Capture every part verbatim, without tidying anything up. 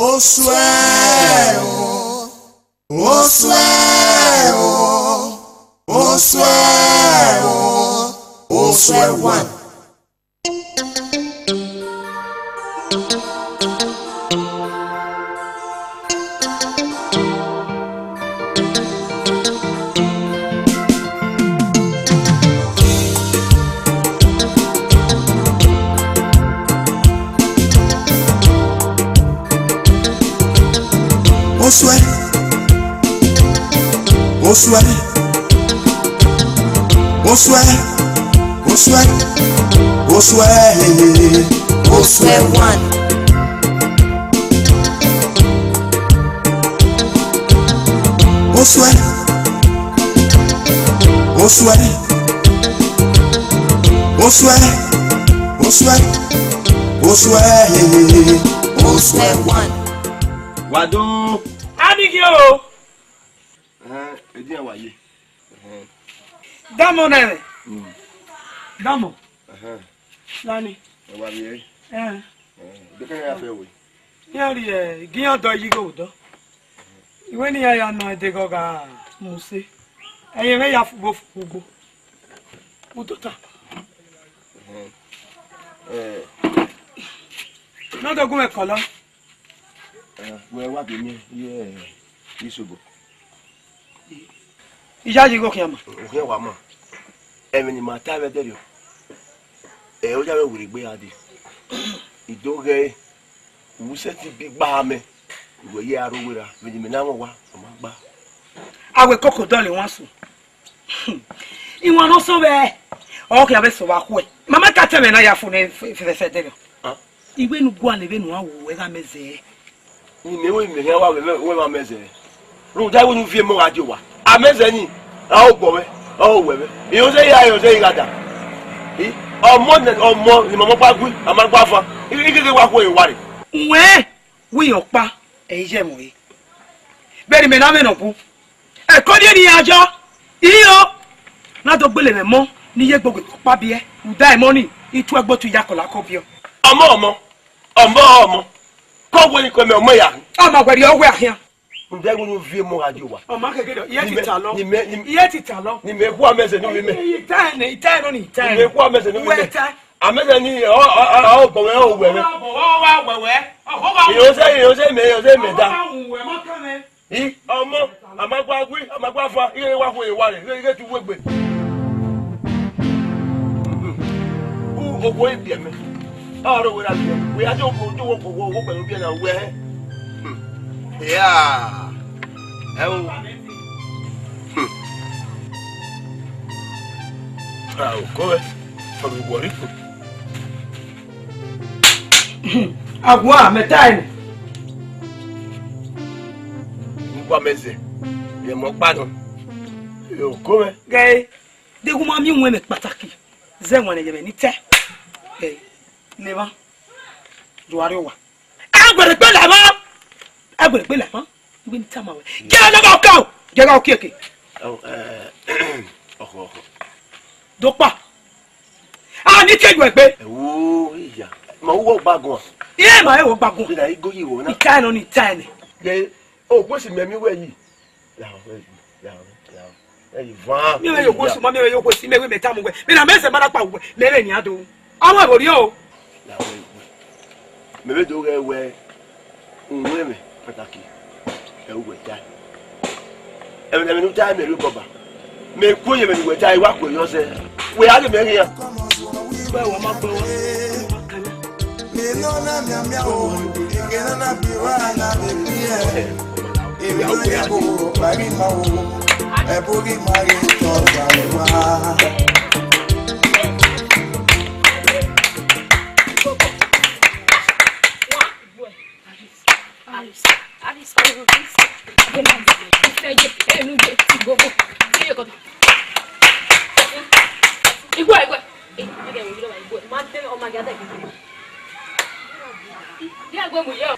Osuẹ o, Osuẹ o, Osuẹ o, Osuẹ one. Osuẹ, Osuẹ, Osuẹ, Osuẹ, Osuẹ, Osuẹ one. Osuẹ, Osuẹ, Osuẹ, Osuẹ, Osuẹ, Osuẹ one. Wado. Adighi o. Ẹhẹn, edian wa ye. Ẹhẹn. Damọ nẹ. Mm. Damọ. Ẹhẹn. Nani? Ẹ wa vbiẹ. Ẹhẹn. Ẹhẹn. Dekẹe ya fẹ we. Iran rhie igian dọ yi igho vbe odọ. Iwẹ ne iran ya nọ ẹdẹ gha mu use. Ẹyẹn mwẹ ya fugbo fugbo. Udota. Ẹhẹn. Ẹ. Ne ọ do gu mwẹ kọlọ. Ẹ, wẹ wa be miẹn ye isobo. Iyayi igho khian ma. Okhian wa ma. Ẹmwẹ ne ima ta vbe ẹdẹrriọ. Ẹ, ọ ya vbe werriegbe gha dee. I do ghẹ ẹre, u sẹtin bi gba amẹ. Wẹ ye aro werra, vbene imẹ na mwẹ owa, ọ ma gba. A wẹ koko dọlọ iwan sunu. Iwan ne ọ sẹ vbe, ọ khian vbe sẹ vbe khuẹ. Mama ka tẹ mwẹ na ya fo ne fẹfẹfẹ dẹrriọ. Ah. Iwẹ ne u gualọ vbene u gha wu wẹ gha mẹ zẹ. Ni mẹ wẹ mẹ hian wa wẹ, wẹ ma mẹ zẹ. Rhunmwuda iwẹ ne u viọ emọ gha die owa. A mẹ zẹ ni, a ho gbọ mwẹ, a ho wẹ mwẹ. Irẹn zẹ ya, irẹn zẹ i gha da. I, ọmọ nẹ, ọmọ, ne ima ma gba gui, a ma gba fan. I, i gege wa khuẹ owa rre. Wẹ, wẹ ọkpa, ẹ i ye ẹmwẹ re. Vbene imẹ na mwẹ nọ bu. Ẹko rhie ne iran yọ, iyo, na do gbele mwẹ emọ ne I ye gbogbe ọkpa biẹ, uda emọ ni, I tu ẹgbe otu ya kọlọ akọ biẹ. Ọmọ, ọmọ, ọmọ, ọmọ, kọ wẹ ni kọ mẹ ọmọ ya. Ọmọ wẹrẹ ọ wẹ ahian. Ǹjẹ́ ìwọ ni o fi emọ gha di owa? Ọmọ kẹkẹ dọ, iye ti ta lọ. Ni mẹ, ni mẹ, iye ti ta lọ. Ni mẹ khuẹ amẹ zẹ ne u ri mẹ. Ita ẹnẹ, ita ẹnọ ni, ita ẹnọ. Ni mẹ khuẹ amẹ zẹ ne u ri mẹ. Wẹ ta. Amẹ zẹ ni, ọ, ọ, ọ, ọ, gbọmọ, ọ, wẹ mẹ. Ọ wa wẹ wẹ. Ọ wa wẹ. Iyo sẹ, iyo sẹ mẹ, iyo sẹ mẹ da. Ọ wa wẹ mọ kan mẹ. I, ọmọ, a ma gba gui, a ma gba fan, ighẹ wa khuẹ ye owa rre, ighẹ, ighẹ te uwu egbe. U, okhuo i biẹ mẹ. Ọ rọ wẹ ra biẹ. Wẹ ya do okhuo, do okhuo, okhuo, okhuo pẹlẹ biẹ na wẹ. Hmm. Ya. Ẹ o. Hmm. Ah, okhuo wẹ. Ọ rọ wẹ. Awa, mẹ ta ẹre. Uwa mẹ zẹ, rẹn mẹ ọkpa nọ. Oko mwẹ. Gẹe, deghẹ u ma miẹn uwẹ mẹ kpataki, zẹ ẹwaẹn ne ẹyẹmwẹ ni tẹ. Gẹe, levba, juarre owa. Ẹgbẹrẹ gbe lamọ, ẹgbẹrẹ gbe lamọ. Iwẹ ni tama wẹ. Jẹ ẹre ne ọ gha ọka o, jẹ gha ọka eke. Ọ, ẹ, ọkhọ, ọkhọ. Dokpa. A ni ke ju ẹgbe. Ẹwo, iya. Ma uwọ gbagun. Iye ma ẹwo gbagun. Ida igo yi wo na. Ita ẹnọ ni ita ẹnẹ. Ye, o gbe si mẹ mi wẹ yi. Ya, ya, ya. Ẹ yi van. Mi wẹ yo gbe si ma, mi wẹ yo gbe si, mẹ wẹ mẹ ta mu wẹ. Mẹ na mẹ sẹ ma da kpa wẹ. Mẹ wẹ ni ado. Ọmọ ẹvbo rrie o. Ya wẹ. Mẹ vbe do ghẹ wẹ. Uwẹ mwẹ pàtàkì, ẹ u wẹ ta. Ẹmwẹ ne u ta mẹ rre obọ ba. Mẹ ku oye mwẹ ne uwẹ ta, I wa ku yọ sẹ. Wẹ a ghe mẹ khian. Gbe wa ma gbe wa. Mẹ nọ na miamia o, eke na na bi wa na vbe khin ẹn. Emwi ne ọ ye ẹvbo kpa ghi ma o, ẹvbo ghi ma ghi tọ gba wa. Igwe, igwe. Dia gbe mu ye o.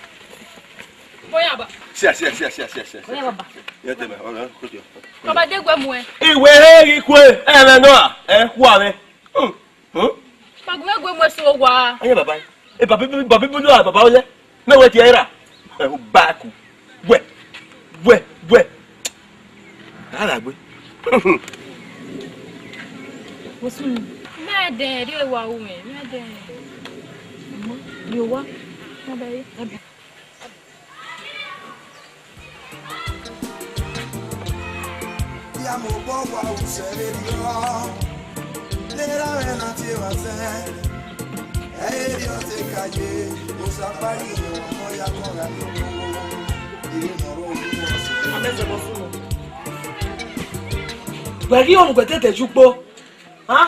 Boya ba. Sia, sia, sia, sia, sia, sia. Boya baba. Ye te me, ọ̀rẹ́, kò jọ. Baba de gbe mu ẹ. Iwe he ghi kue, ẹ mẹ nọ a, ẹ khu amẹ. Hmm, hmm. Baba gbe mu ẹ so wa. Aye baba. E baba, baba, baba, baba, baba, oye. Mẹ wẹ tie ra. Ẹ, u baku. Wẹ, wẹ, wẹ. A gha gbe. Osun, mẹ dẹ rhie owa ru mwẹ, mẹ dẹ. Rhie owa. Mẹ dẹ rhie. Ya mu obọ wa usẹ vberriọ, ne erha mwẹ na tie evba zẹ. Ẹ i re ọ te ka ye, Osa kpa yi ọmọ ya kọn gha ye owo. Ire ne ọ rre owa sẹ. Amẹzẹ vbe ọ sunu. Wẹ ghi ọmọ ugbẹdẹdẹ ye ugbo. Ha?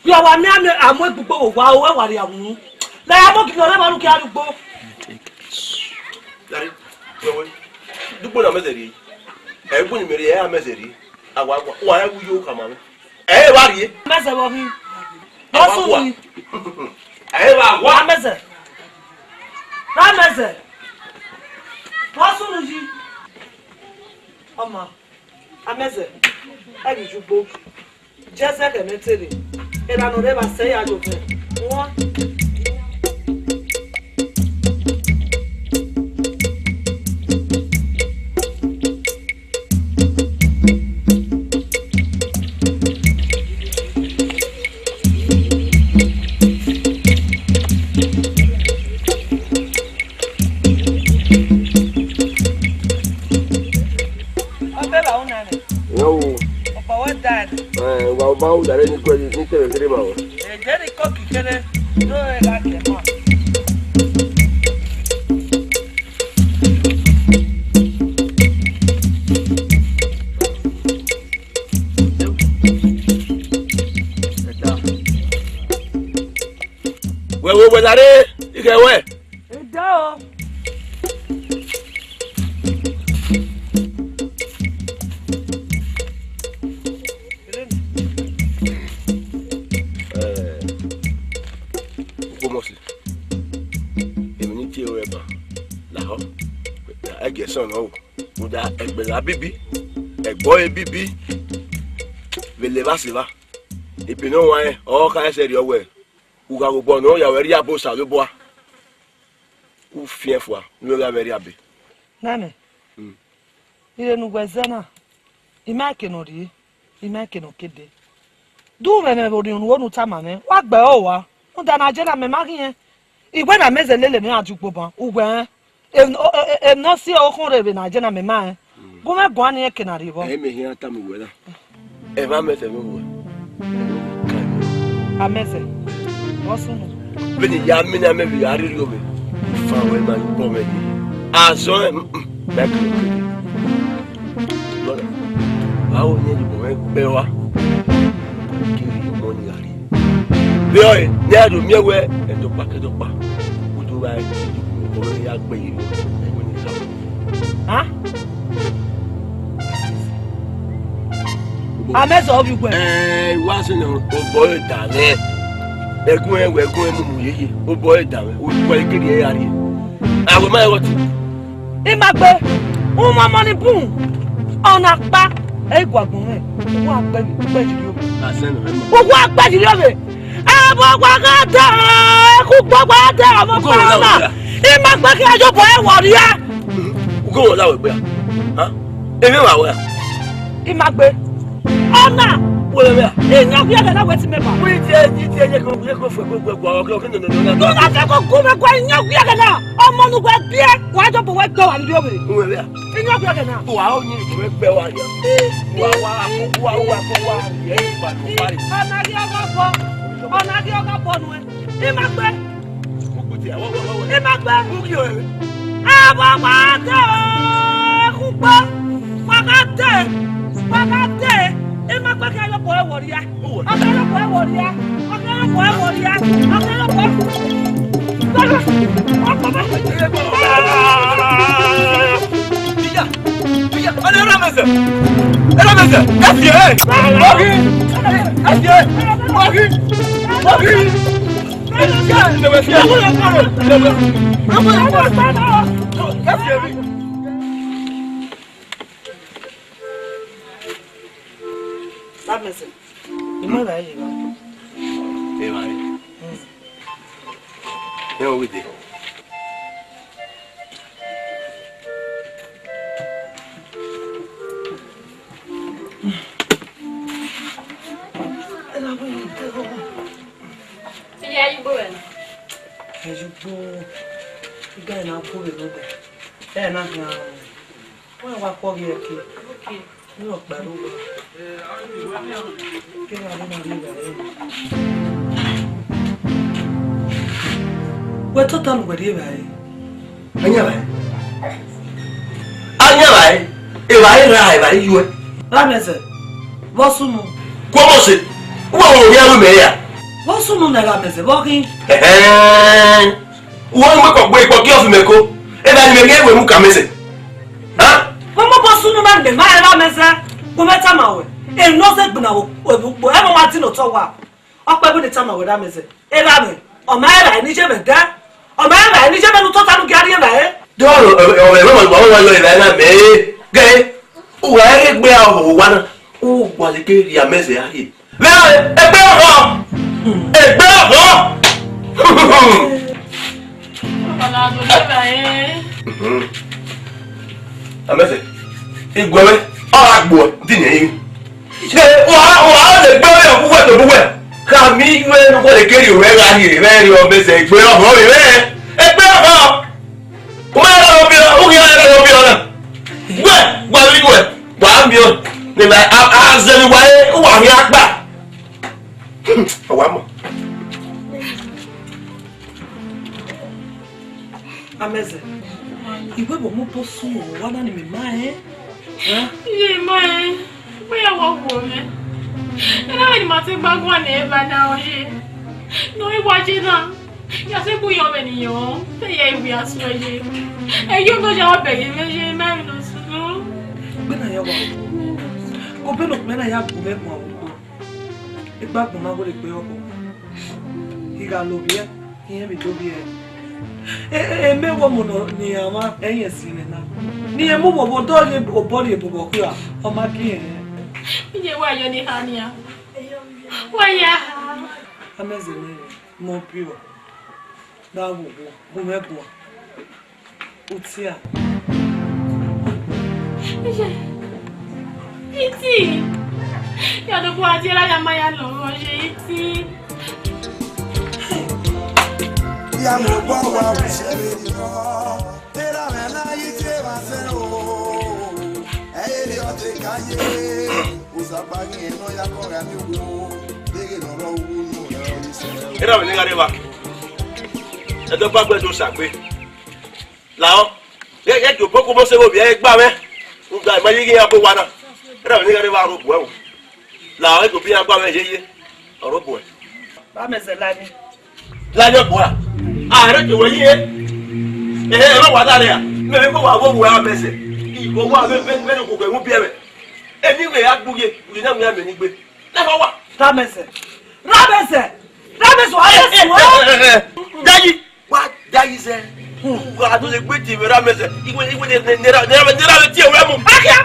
Vbe a wa miẹn amẹ, a mu egbugbo vbe owa, owẹ wa rhie awunu. Lẹ ya mu ogi ne ọ rre emwa ne u gie arhie ugbo. Gari, wẹ wẹ. Dugbo ne Amẹzẹ rhie. Ẹ i gbu ne imẹ rhie, ẹ i Amẹzẹ rhie. A wa wa, wa ẹ wu yo khama mwẹ. Ẹ i wa rhie. Amẹzẹ vbe ọ khin? Vbe ọ sunu yi? Ẹ i wa wa. Amẹzẹ. Amẹzẹ. Vbe ọ sunu yi? Ọma. Amẹzẹ, ẹ ghi ye ugbo. Jẹzẹ khẹ ne te rre, erha ne ọ rre evba sẹ ya ye ovẹn. Wọn. Ọ bẹlẹ ọna nẹ. Ẹ o. Ọkpa wẹ da ẹre. Ẹ, wa ọba u dare ni kue ni te vbe kere ma wẹ. Ẹ, de ni ko ki kere, do ẹre gha gie ma. Wẹ wo wẹ dare, ighẹ wẹ. Ẹdẹ o. Eh, Okomosi, emwi ne I tie ruẹ ban lahọ, ẹgiẹ sọn nọ o, rhunmwuda ẹgbẹe gha bibi, ẹgbẹe ọre bibi, vbe levba sẹ evba, ebe ne ọ huanrẹn ọre ọ kha sẹrriọ wẹẹ, u gha ghe obọ ne ọ ya ruẹ rhie abo Osa vbe obua. U fian fua, ne u gha vbe rhie abe. Nene, mm, ire ne uwẹ zẹ na, I ma ke ne ọ rhie, I ma ke ne ọ ke dee. De u mwẹ mwẹ vbe orhiọn ne u ho ne u tama mwẹ, wa gbe ẹre owa. Rhunmwuda ne a ye na mẹ ma khian. I wẹ ne Amẹzẹ lele ne iran di ugbo ban, uwẹ rẹn. Emwi ne ọ si ọre okhọn rre vbe ne a ye na mẹ ma rẹn. Gu mwẹ guan ne irẹn ke na rhie vbọ. Ẹ i mẹ khian tama uwẹ na. Ẹmwẹ Amẹzẹ vbe uwẹ. Amẹzẹ, ọ sunu. Vbene I ya mina mẹ vbe a rhirhi ovbe, I fan ruẹ ma gbe ọmwẹ ye. Azọn rẹn, mm, mm, ma ke okere. Brother, vbe aro ne I ya obọ mwẹ gbe rua, I ke rhie ọmọ ni gha rrie. Vbe ọre ne a do miẹn wẹ ẹdọkpa ke ẹdọkpa, u do vba ẹre, ọmọ ne ya gbe ye, ẹmwẹ ni ka. Ha? Amẹzẹ ovbi uwẹ. Ẹ, I wa sẹ ne obọ ẹre da mwẹ. Ẹgun ẹre wẹ, ẹgun ẹre mumu yeye. Obọ ẹre da mwẹ. Otu ẹre keghi ẹre gha rrie. Awẹ ma ẹghọ ti. I ma gbe. Umwamọ ni bun. Ọna kpa. Ẹ i gua gbọn mwẹ. Uwa gbe, gbe yi rrie ovbe. Asẹ nọ, ẹ ma. Uwa gbe yi rrie ovbe. Ẹvbo wa gha da, ẹkhu gbe wa da, ọmọ ọkpa na. I ma gbe khian ye obọ ẹre wọ rhia. Ugo wọ la wẹ gbe a? Ha? Emwi wa wẹ a? I ma gbe. Ọna. Wẹ wẹ a? Iyan wiẹ ghẹ na wẹ ti mẹ ba. Wẹ tie, tie, tie, ye ko, ye ko fẹ ko gbe gua, ọkẹ, ọkẹ, no, no, no, no. Do na fẹ ko gu mẹ gua iyan wiẹ ghẹ na. Ọmọ ne uwẹ biẹ, wa ye obọ wẹ gbe wa rrie ovbe. Wẹ wẹ a? Iyan wiẹ ghẹ na. Wa o ni wẹ gbe wa rhia. Wa, wa, wa, wa, wa, wa, ye, wa, wa. Ọna ghi ọgha bọ. Ọna ghi ọgha bọ nuẹn. I ma gbe. I ma gbe. Ẹ, wa, wa de, khukpo. Wa gha de. Wa gha de. I ma gbe khian ye obọ ẹre wọ rhia. Ọ khian ye obọ ẹre wọ rhia. Ọ khian ye obọ ẹre wọ rhia. Ọ khian ye obọ ẹre. Iya, iya, ọni ẹrọ mẹsẹ. Ẹrọ mẹsẹ. Ẹ fi ẹ. Wọ́ọ̀kì. Ẹ fi ẹ. Wọ́ọ̀kì. Wọ́ọ̀kì. Amẹzẹ, I ma vba ye evba. Evba re. Mm. Ẹ o wẹ dee. Ẹyugbo, iga na gu vbe rhunmwuda, ẹ na khian rọnmwẹ. Wẹ wa khuọghi ẹki, ne ọ kpa ẹre owa. Ke wa rre na rri evbare. Wẹ tota ne uwẹ rri evbare. Ayan evbare. Ayan evbare. Evbare ra evbare yuẹ. Ramẹzẹ, vbọ sunu? Kuọmọse, uwẹ wo rhie aro mẹ ya? Vbọ sunu nẹ Ramẹzẹ, vbọ khin? Ẹhẹn. Uwẹ ọnii wẹ kọ gbe ikpọ gie ọfi mẹ ko. Evbare ne imẹ ghi ẹre wẹ mu ka Ramẹzẹ. Hẹn? Vbọ mobọ sunu na mẹ ma Ramẹzẹ, gu mẹ tama ruẹ. Emwi ne ọ zẹ gbinna vbe ukpo, ẹmwẹ ọ ma din otọ owa. Ọ kpẹ vbene I tama ruẹ Ramẹzẹ. Erha mwẹ, ọ ma rẹn evbare ne I ye mwẹ dẹ. Ọ ma rẹn evbare ne I ye mwẹ ne u tota ne u gia rri evbare. De ọ, ọ, ọ, ọ, ọ, ọ, ọ, ọ, evbare na mẹ, eh, gẹ, u gha rre egbe a, ọ, owa na, u gualọ ke rhie Ramẹzẹ a rhie. Vbe egbe ọghọ, egbe ọghọ. Ramẹzẹ, iguẹ mwẹ, ọ gha gbuẹ, diniẹn rinmwi. Ẹ, wa, wa le gbe ọvbehe uwẹ tobọ uwẹ. Khama iwẹ ne uwẹ le kere ruẹ gha rhie, mwẹ rhie Ramẹzẹ egbe ọghọ vbe mwẹ. Egbe ọghọ. U ma rẹn ọvbehe, u khian rẹn ọvbehe na. Wẹ, wa vbe iwẹ, wa miẹn ọẹn. Ne ma, a, a zẹ ne uwa re, uwa khian kpa. Ọ wa mọ. Ramẹzẹ, I wẹ vbọ mobọ sunu owa na ne imẹ ma rẹn? Iye ma rẹn, wẹ ya wa wo mwẹ. Erha mwẹ ne ima te gba guan ne eva na ọ ye. Ne ọ i wa ye na, ya sẹ gu yọ mwẹ ne I yọ, te ya i wia suẹn ye. Ẹyọ ne ọ ya bẹghe mwẹ ye, ma emwi ne ọ sunu. Egbe na ya wa wo. Obọ ne okpia na ya gu mwẹ guan vbe ukpo. Egbe agbọn ma wẹ egbe ọghọ. I gha lovbiẹ, irẹn vbe do biẹ. E, e, e mẹ wẹ ọmọ nọ ne iran mwa, ẹ i rẹn si mwẹ na. Ne irẹn mu vbe obọ rhie, obọ rhie bubọ khua, ọ ma gie irẹn. Iye wa yọ ne I kha nian. Wa ya ha. Amẹzẹ mwẹ rẹn, mẹ ọ biẹ. Gha wo wo, gu mwẹ guan. Utia. Iye. Iti. Ya do bu adi ra ya ma ya lọ, ọ ye iti. Ya mu ọgbọ wa, utia vbe rọ. Tera mwẹ na yi tie vbe azẹ o. Ẹ i re ọ te ka ye. Osanobua ghi nọ ya kọ gha miẹn uwu, deghẹ ne ọ rre uwu unu, ẹ i re ọ rre isẹ. Erha mwẹ ne I gha rre evba, ẹdẹ ọkpa gbe do sa gbe. Lahọ, ghẹ, ghẹ gie obọ kobọ sẹ vbe ovbi ẹre gba mwẹ, rhunmwuda, ima ye ighe iran bu owa na. Erha mwẹ ne I gha rre evba, ọ rre obuẹ o. Lahọ, ghẹ gie obọ iran gba mwẹ yeye, ọ rre obuẹ. Ba mẹ zẹ lani. Lani ọgbọ ra? A rre gie wẹ yi e. Ẹhẹ, ẹ ma wa da rre a? Mẹ vbe wa wo owa Ramẹzẹ. Igho wa vbe, vbe, vbe ne okhuo mu biẹ mwẹ. Eni wẹ a gbe uye, uye na wian mẹ ni gbe. Lẹfọ wa. Ramẹzẹ. Ramẹzẹ. Ramẹzẹ, wa ye sẹ. Dayi. Wa dayi zẹ. Wa do le gbe tie vbe Ramẹzẹ. Iwe, iwe ne, ne, ne, ne, ne, ne tie vbe mu. Akia.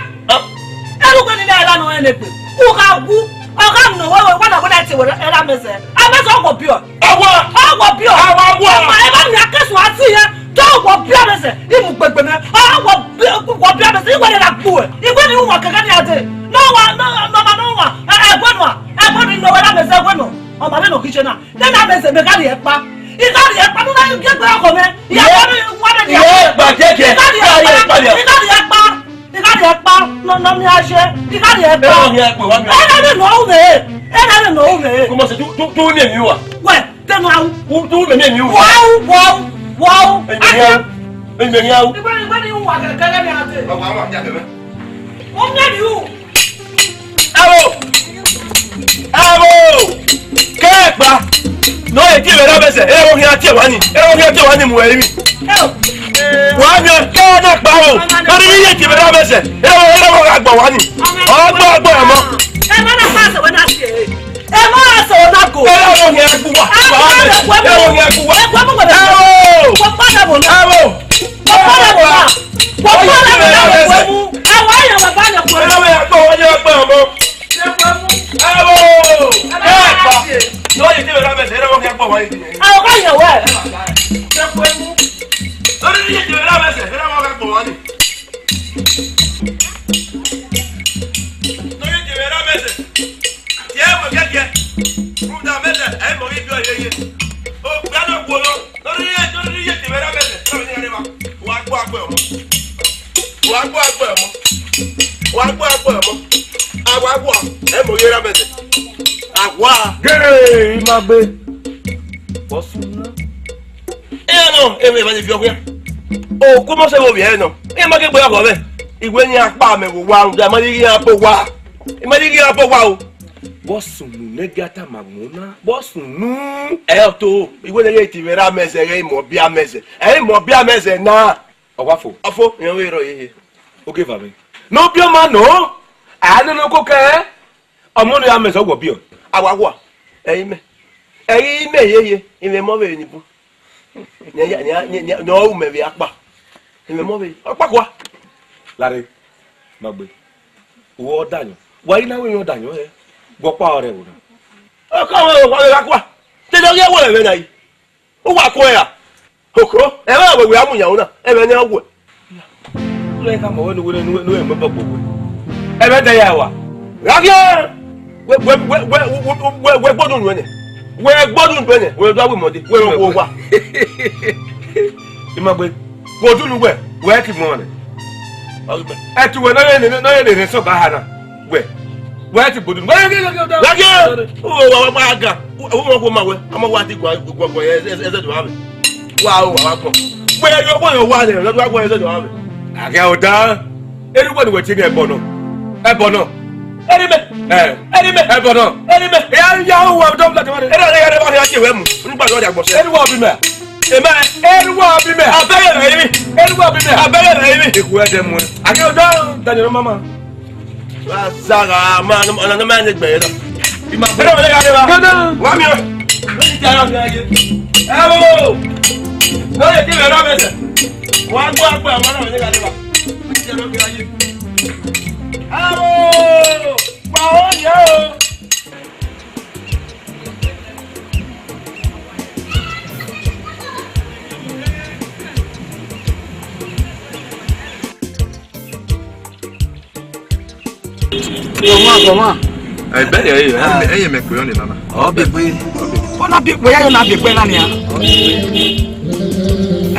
Erugbe ni na era nọ ẹn egbe. U gha wu. Ọ gha nọ wẹ, wẹ, wẹ na wẹ na tie vbe Ramẹzẹ. Ramẹzẹ ọ wọ biọ. Awa. Ọ wọ biọ. Awa, awa. Ọmọ ẹ ba mi akesu a ti yẹ. Te ọ wọ biọ Ramẹzẹ. I mu gbegbe mẹ. Ọ wọ biọ, wọ biọ Ramẹzẹ. Iwe ne na gbu ẹ. Iwe ni u wa kẹkẹ ni a dee. Nọ wa, nọ, nọ ma nọ wa. Ẹ, ẹguẹ nua. Ẹguẹ ni nọ wẹ Ramẹzẹ ẹguẹ nọ. Ọmọ mwẹ nọ ghi je na. Nene Ramẹzẹ, mẹ gha rhie ẹkpa. I gha rhie ẹkpa, ne u na ghi gie egbe ọghọ mwẹ. Iye, iye, gba kẹkẹ, I gha rhie ẹkpa, I gha rhie ẹkpa. I gha rhie ẹkpa, nọ, nọ, mia ye, I gha rhie ẹkpa. Ẹ na rhie ẹkpa, wa mi. Ẹ na rhie nọ ru mwẹ, ẹ na rhie nọ ru mwẹ. Kọmọ sẹ, tu, tu, tu, ne mi wa. Wẹ, te nọ ru. Tu, tu, ne mi wa. Wa ru, wa ru, wa ru. Ẹ mi ya ru. Ẹ mi ya ru. Igbe, igbe ni wa kẹkẹ, kẹkẹ ni a dee. Wa, wa, wa, ya kẹkẹ. Ọ mẹ ni u. Ẹvbo! Ẹvbo! Kẹ ẹkpa! Ne ọ ye tie vbe Ramẹzẹ, ẹvbo khian tie wa ni, ẹvbo khian tie wa ni mu ẹrinmwi. Wa miẹn kẹ ẹkpa o, ne ọ rhirhi ye tie vbe Ramẹzẹ, ẹvbo, ẹvbo gha gbọ wa ni. Ọ gbọ, ọ gbọ, ọmọ. Ẹ ma na pa ẹsẹ wẹ na si ẹre. Ẹ ma na sẹ wẹ na go. Ẹvbo khian gbu wa. Ẹvbo khian gbu wa. Ẹvbo! Ẹvbo! Ẹvbo! Ẹvbo! Ẹvbo! Ẹvbo! Ẹvbo! Ẹvbo! Ẹvbo! Ẹ pa. N'ọ ye tie vbe Ramẹzẹ, erha mwẹ khian gbọ wa ni. Àwọn kan yàn wẹ̀. Lórí ní ìjìnlẹ̀ Ramẹzẹ, erha mwẹ khian gbọ wa ni. N'ọ ye tie vbe Ramẹzẹ, tie ẹvbo giẹgiẹ. Rhunmwuda Ramẹzẹ, ẹ i mọ ghi biẹ ọre yeye. Okpia nọ guọghọ. N'ọ rhirhi Pa. Gere, I ma gbe. Bọsunu na. Iran nọ, emwi emwa ni viọ okhian. Oku mọ sẹ vbe ovbi ẹre nọ. Iran ma ke gbe ọghọ mwẹ. Iwẹ ni a kpa mẹ vbe owa rhunmwuda, I ma ni ghi iran kpa owa. I ma ni ghi iran kpa owa o. Bọsunu ne gie a tama gbọn na. Bọsunu. Ẹ ọ to, iwẹ ne ghẹ ti vbe ra mẹ zẹ, ghẹ imọ bia mẹ zẹ. Ẹ imọ bia mẹ zẹ na. Ọ wa fo. Ọ fo, iran vbe rrọọ yeye. Oge va mwẹ. Ne ọ biẹ ọma nọ, a nene oko kẹ, ọmọ ne ya mẹ zẹ, ọ wọ biẹ. A wa wua, ẹ i mẹ. Ẹ i mẹ yeye, I mwẹ emọ vbe ni bun. Nian, nian, nian, nian, nian, ọ ru mẹ vbe akpa. I mwẹ emọ vbe, ọ kpakua. Lare, ma gbe. Uwẹ ọ dayan. Wa i na wẹ emwi ọ dayan hẹ. Gu ọkpa ọre ẹvbo na. Ọ ka mwẹ, wa vbe gha kua. Te ọ ghi ẹvbo ẹmwẹ na yi. Uwa kue ra? Oko, ẹmwẹ wẹ wẹ a mu yan na, ẹmwẹ ne ọ wẹ. Uwẹ ka ma wẹ ne uwẹ, ne uwẹ, ne uwẹ mu ẹbọ gbe wẹ. Ẹmwẹ dẹ ya wa. Gha khian! Wẹ, wẹ, wẹ, wẹ, wẹ, wẹ, wẹ gbodun nuẹn nẹ. Wẹ gbodun nuẹn nẹ, wẹ do a wẹ mọde, wẹ rọ wo wa. I ma gbe. Wẹ odunu wẹ, wẹ ti mu ọmwa nẹ. Ẹti wẹ ne ọ ye ne, ne ọ ye ne rẹn sẹ ọba ha na. Wẹ, wẹ ti gbodunu. Wẹ, wẹ, wẹ, wẹ, wẹ. Gha khian! Uwa wa ma ga. Uwa ko ma wẹ, a ma wa ti gua, gua, gua, ẹ, ẹ, ẹzẹ do avbe. Wa o, wa, wa gbọn. Wẹ yo, wẹ yo wa nẹ, lọ do wa gbọn ẹzẹ do avbe. A gha o da. Eri wẹ ni wẹ tie ni ẹbọ nọ. Ẹbọ nọ. Eri mẹ. Ẹ. Eri mẹ. Ẹbọ nọ. Eri mẹ. Ya, ya, o wa dọ bla tẹmẹ. Eri ọnẹ ya rẹ ba ya tie wẹ mu. Nígbà tó ọjà gbọsẹ. Eri wa bi mẹ. Ẹ mẹ. Eri wa bi mẹ. Abẹ́rẹ́ rẹ̀ yìí. Eri wa bi mẹ. Abẹ́rẹ́ rẹ̀ yìí. Ikú ẹ dẹ mu ẹ. A gha o da, Daniel mama. Wa zagha, ma, ma, ma, ma, ne gbe na. Ima bere wele gha deba. Wa mi o. Wọ́n ti tẹ ara mi ayé. Ẹ wo. Lóye kí lè rà mẹ́sẹ̀. Wọ́n á gbọ́ àgbà, wọ́n náà wele gha deba. Wọ́n ti tẹ ara mi ayé. Ẹ wo. Gba oúnjẹ o. Kọma, kọma. Ẹ bẹrẹ ẹ, ẹ, ẹ yẹ mẹ kpe ọni nana. Ọ bẹ kpe. Ọ na bẹ kpe, ya yọ na bẹ kpe na nia.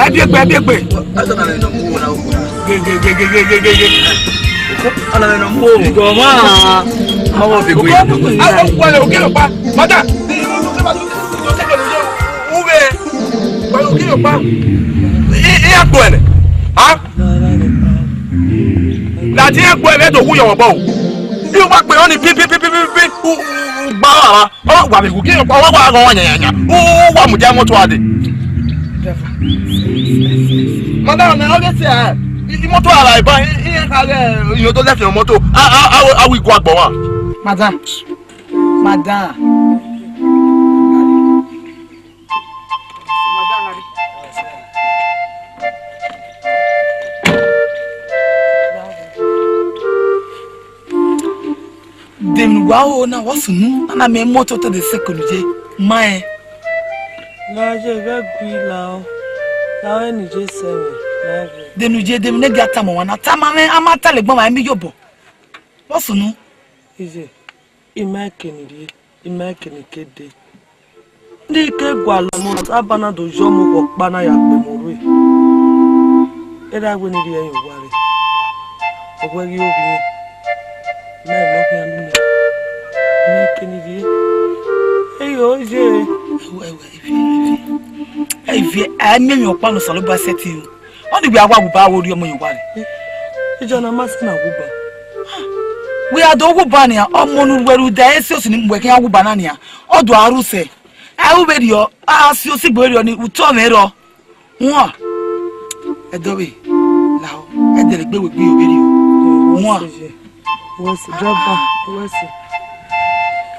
Ẹ bẹ kpe, ẹ bẹ kpe. Asa na nọ mu wo na wo. Ge, ge, ge. Ana na nọ mu wo. Kọma. Awo bẹ kpe. Awo kwale o kilo pa. Mata. Ube. Kwale o kilo pa. I, i akpo ẹnẹ. Ha? Ladian ẹkpo ẹmwẹ do wu yọ mwẹ obọ o. I wa kpe ọni pi pi pi pi pi pi u u u gba wa wa. Ọ wa vbe wu gie ọkpa wa wa gha ọmwa yanyanya. U u wa mudia imoto a dee. Madam, na ọ ghe sẹ imoto a ra eba iran kha ghe iyodo lẹfian moto. A a a wi gua gbọ wa. Madam. Madam. Demwi ne uwa ho na, vbọ sunu, a na miẹn imoto te de sẹko ne u ye ma rẹn. Na ye ghẹ gui la o, la ọre ne I ye sẹ mwẹ, na ye. Demwi ne u ye, demwi ne gie a tama ọmwa na, tama mwẹ, a ma ta lele egbọn mwa, ẹ miẹn iyobọ. Vbọ sunu. Iye, I ma keni rrie. I ma keni ke dee. Ni ke gualọ mu Osanobua na do yọ mu okhuo ọkpa na ya gbe mu rre. Erha wẹ ne I rhie ẹre ye owa rre. Ọ wẹ ghi ovbi mwẹ. I ma emwi ne ọ khian lu mwẹ. I ma keni rrie. Eyo ye. Ẹwẹ, ẹwẹ, Ivie, Ivie. Ivie, a miẹn emwi ọkpa ne Osanobua sẹtin ru. Ọni wẹ a wa wuba, a wo rhie ọmọ ye owa rre. Iye na ma sẹ na wuba. Wẹ a do wuba nian, ọmọ ne uwẹ rhunmwuda ẹre si osi ni mu wẹ khian wuba na nian, ọ do a ru sẹ. A ru vberriọ, a si osigbe vberriọ ni, utọ mwẹ rrọọ. Huan. Ẹdẹ ọvbehe, lahọ, ẹdẹlegbe wẹ egbe iyo vberriọ. Huan. Wẹsẹ, driver, wẹsẹ.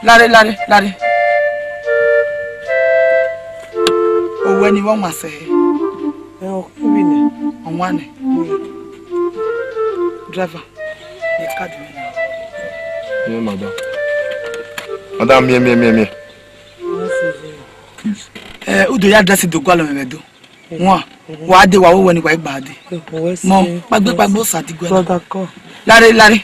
Lare, lare, lare. Owẹ ni vbe ọwan sẹ hẹ? Ẹ, ọ khin vbe nẹ. Ọwan nẹ. Driver, miẹn card mwẹ na. Miẹn, madam. Madam, miẹn, miẹn, miẹn, miẹn. Wẹsẹ, driver. Ẹ, u do ya address do gualọ mwẹ vbe Ẹdo. Wọn, wa dee, wa wẹ wẹ ne wa i gba dee. Mọ, kpaegbe kpaegbe osa di guẹ. Brother, come. Lare, lare.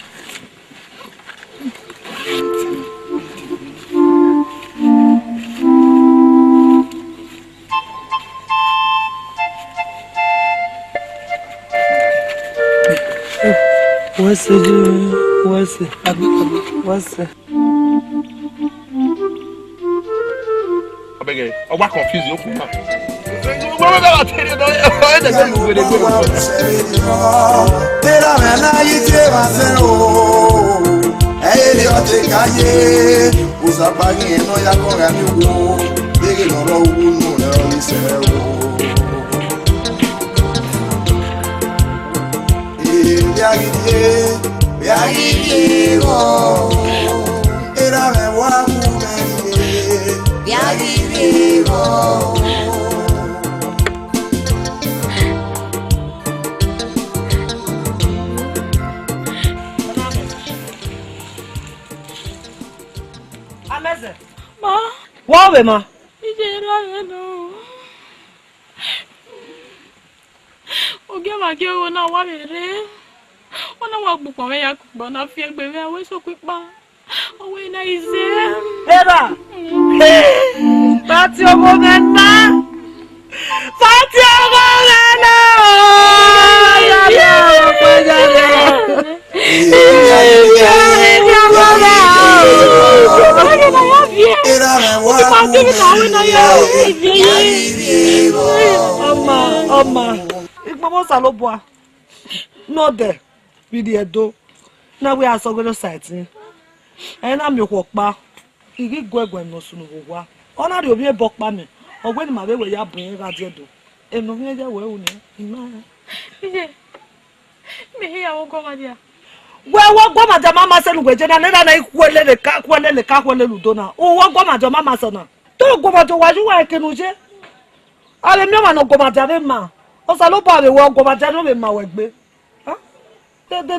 Wẹsẹ, wẹsẹ. Kpaegbe kpaegbe. Wẹsẹ. Ọ wa confuse okhuo na. Wẹ wẹ gha te rre nọ, ọ ẹdẹ gbe wẹ de gbe. Tera mẹ na yi tie ma sẹ o. Ẹ yẹ ọ te ka ye. Usapa ghi ẹn nọ ya kọ gha miẹn owo. Vbe ghe ne ọ rre uwu unu rẹ ọ ghi sẹ o. Ee, vbe a ghi rrie, vbe a ghi rrie vbọ? Erha mwẹ wa wu mwẹ rrie, vbe a ghi rrie vbọ? Amẹzẹ. Ma. Wẹ ọ vbe ma? Iye ra vbe nọ. Ogieva gie ogho na wa vbe rre. Ọ na wa gbe ukpọn mwẹ ya kugbe, ọ na fi egbe mwẹ, ọ wẹ sokun ikpa. Ọ wẹ na ize. Erha. Fati ọgho mwẹ na. Fati ọgho mwẹ na. Ọ ya na, ọ ya na. Ọma, ọma, igbọmọ Osanobua, nọdẹ, vbe Ẹdo, na wẹ a sẹ ọghe ne Osaẹtin, ẹ i na miẹn okhuo ọkpa, I ghi gu ẹguae ne ọ sunu vbe owa. Ọ na rhie ovbi ẹbọ ọkpa mẹ, ọ wẹ ne ima vbe wẹ ya bu irẹn gha die Ẹdo. Emwi ne ọ khian ye wẹ ru nian, I ma rẹn. Iye, mẹ he ya vbe ọguọmwadia. Wẹ wẹ ọguọmwadia ma ma sẹ ne uwẹ je na, ne erha na i khuẹlẹ leka, khuẹlẹ leka, khuẹlẹ ludo na. Uwẹ ọguọmwadia ma ma sẹ na. Te ọguọmwadia wa ye uwa ẹke ne u ye. A vbe miẹn ọmwa ne ọguọmwadia vbe ma. Osanobua vbe wẹ ọguọmwadia ne ọ vbe ma wẹ egbe.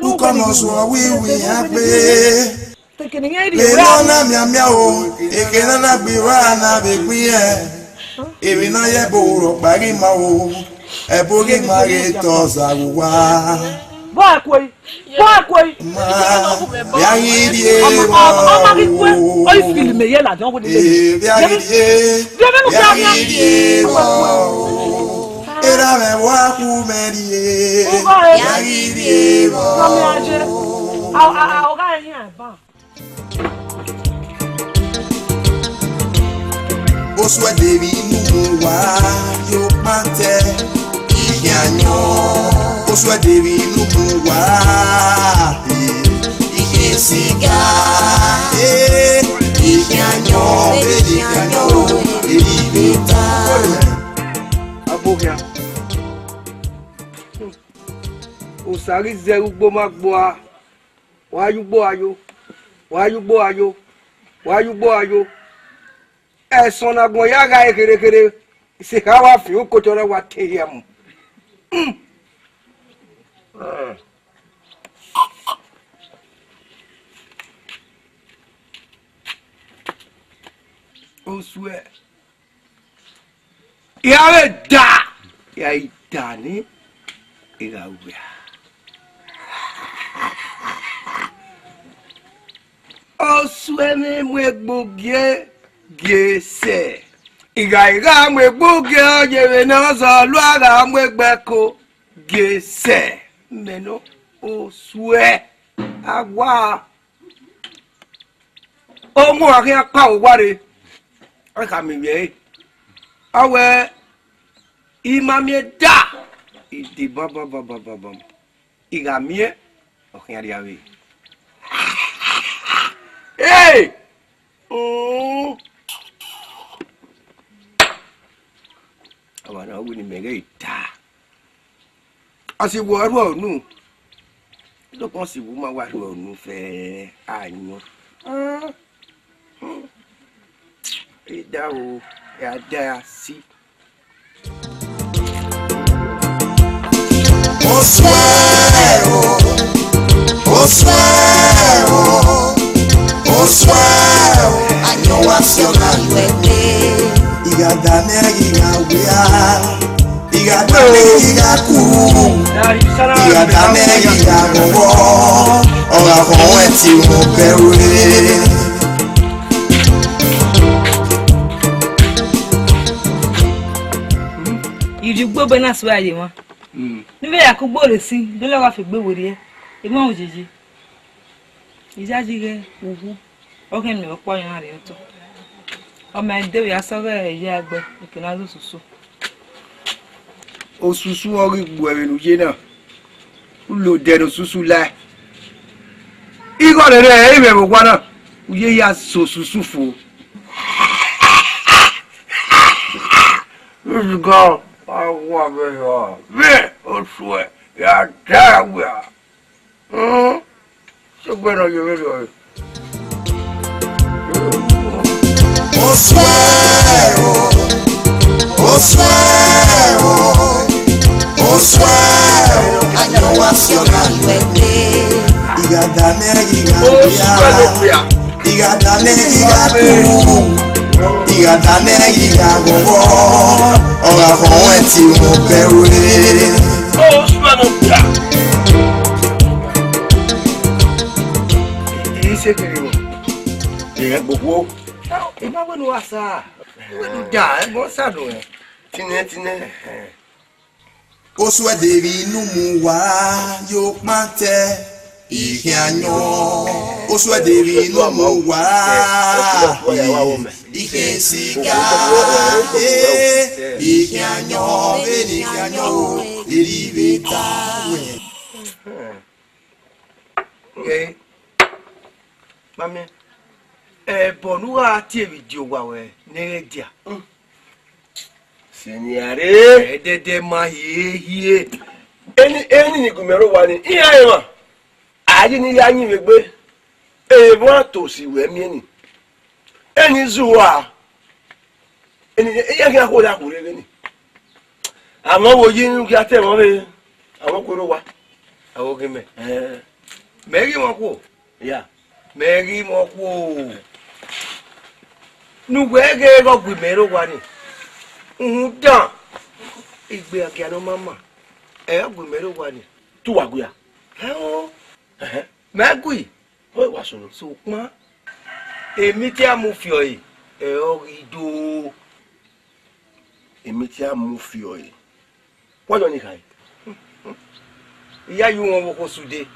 Ukọmọ sẹ ọwiwi ya gbe. Vbe nọ na mianmian o, eke ne a na gbe iro a na vbe gbe irẹn. Emwi ne a ye ẹbọ rhọkpa ghi ma o, ẹbọ ghi ma ghe te ọza vbe owa. Bọ ẹkue, bọ ẹkue. Ma, vbe a ghi rrie vbọ. Ọma ghi kue, ọ i feel me ye ladian wele. Ee, vbe a ghi rrie, vbe a ghi rrie vbọ. Erha mwẹ wa khu mẹ rrie, vbe a ghi rrie vbọ. Ọgha ẹre hian ba. Osuẹdẹ vbe inu mu wa yo kpantẹ, I khian yọn. Osuẹdẹ vbe inu mu wa, I khian siga. Eh, I khian yọn, I khian yọn, I vbe ta. Abo khian. Osa ghi zẹ ugbo ma gbua. Wa ye ugbo a yo, wa ye ugbo a yo, wa ye ugbo a yo. Ẹsọn ne agbọn ya gha re kherhe kherhe, isekha wa fian ukotọ na wa te hia mu. Hmm. Osuẹ. I gha vbe da, I gha i da ni, I gha wia. Osuẹ mwẹ mu egbe ogie gie sẹ. I gha, I gha mu egbe ogie ọ ye vbe ne ọ zọ lua gha mu egbe ẹko gie sẹ. Mẹ nọ, Osuẹ, a wa. Ọmọ a khian kpa owa rre, ọ khama ivbi ẹre. Ọ wẹẹ, I ma miẹn da, I de bam bam bam bam bam bam. I gha miẹn, ọ khian rria vbe. Hey! Mm. Ọmwa na wẹ ne imẹ ghẹ da. Ọ si wẹ ọ rhuẹ unu, sokpan ọ si wẹ u ma wa rhuẹ unu fẹ ayọn. Idaro, ya da ya si. Osuẹ o, Osuẹ o, Osuẹ o, ayọn wa si ọna yuẹ gbe. I gha da nẹ, I gha wia. I gha da nẹ, I gha ku. I gha da nẹ, I gha ghọghọ. Ọ gha khọn ẹtin vbe obẹ ruẹ. Ivbi ugbo ẹbọ na suẹ a ye mwa. Mm. Ne I vbe ya ke ugbo rre sin, de lẹ wa fi egbe werriẹ, emwa ojeje. I yayi ighẹ uwu, ọ khian miẹn ọkpa ọyọn na rre otọ. Ọ ma de vbe ya sẹ ọghẹ ya egbe, eke na zẹ osusu. Osusu ọ ghi gbuẹ vbene u ye na, u lo odẹ ne osusu lae. Igho rere ẹ i mwẹ vbe owa na, u ye ya sẹ osusu fo. Uzugan, wa wa vbe rọ vbe osuẹ ya da wia. Hmm? Sẹgbẹ ne ọ ye vberriọ re. Osuẹ o, osuẹ o, osuẹ o, ayọn wa si ọna yuẹ gbe. Igha da nẹ, igha Osuẹ no wia. Igha da nẹ, igha tu, igha da nẹ, igha ghọghọ, ọ gha khọn ẹtin mu bẹ wẹ. Osuẹ no wia. Ise kiri o. Ẹ gbogbo. Ẹ ma wẹ ne uwa sa. Wẹ ne u da, ẹ mọ sa do ẹ. Tinẹ, tinẹ. Osuẹ de vbe inu mu wa yo kpantẹ ikhianyọn. Osuẹ de vbe inu mu wa ikhian siga. Ikhianyọn vbe ne ikhianyọn o, eri vbe ta wẹ. Ẹ, mami, ẹbọ ne u gha tie video wa wẹ ne ẹ dia. Senior re. Ẹdẹdẹ ma hie hie. Eni, eni ni gu mẹ rre owa ni, iran emwa. A yi ni ya yin vbe egbe. Emwa to si wẹ miẹn ni. Eni zu ua. Eni, iran khian khuo ya khure vbe ni. Amọ wo yi nu gia te ẹmwẹ vbe. Amọ kue rre owa. Avo ghi mẹ. Eh. Mẹ ghi mọ khuo. Ya. Mẹ ghi mwẹ ọkhuo. Ne uwẹ ghe ghe ọ gu imẹ rre owa ni. Uhunmwu dan, igbe agia ne ọ ma ma, ẹ ọ gu imẹ rre owa ni. Te uwa gu ya? Ẹo. Ẹhẹn. Mẹ gui. Ọ wa sunu. Sokpan, emiti a mu fiọ ẹre, ẹ ọ ghi do. Emiti a mu fiọ ẹre. Wa yọ ni khae. I ya ye uwọnvwọkọ Osude.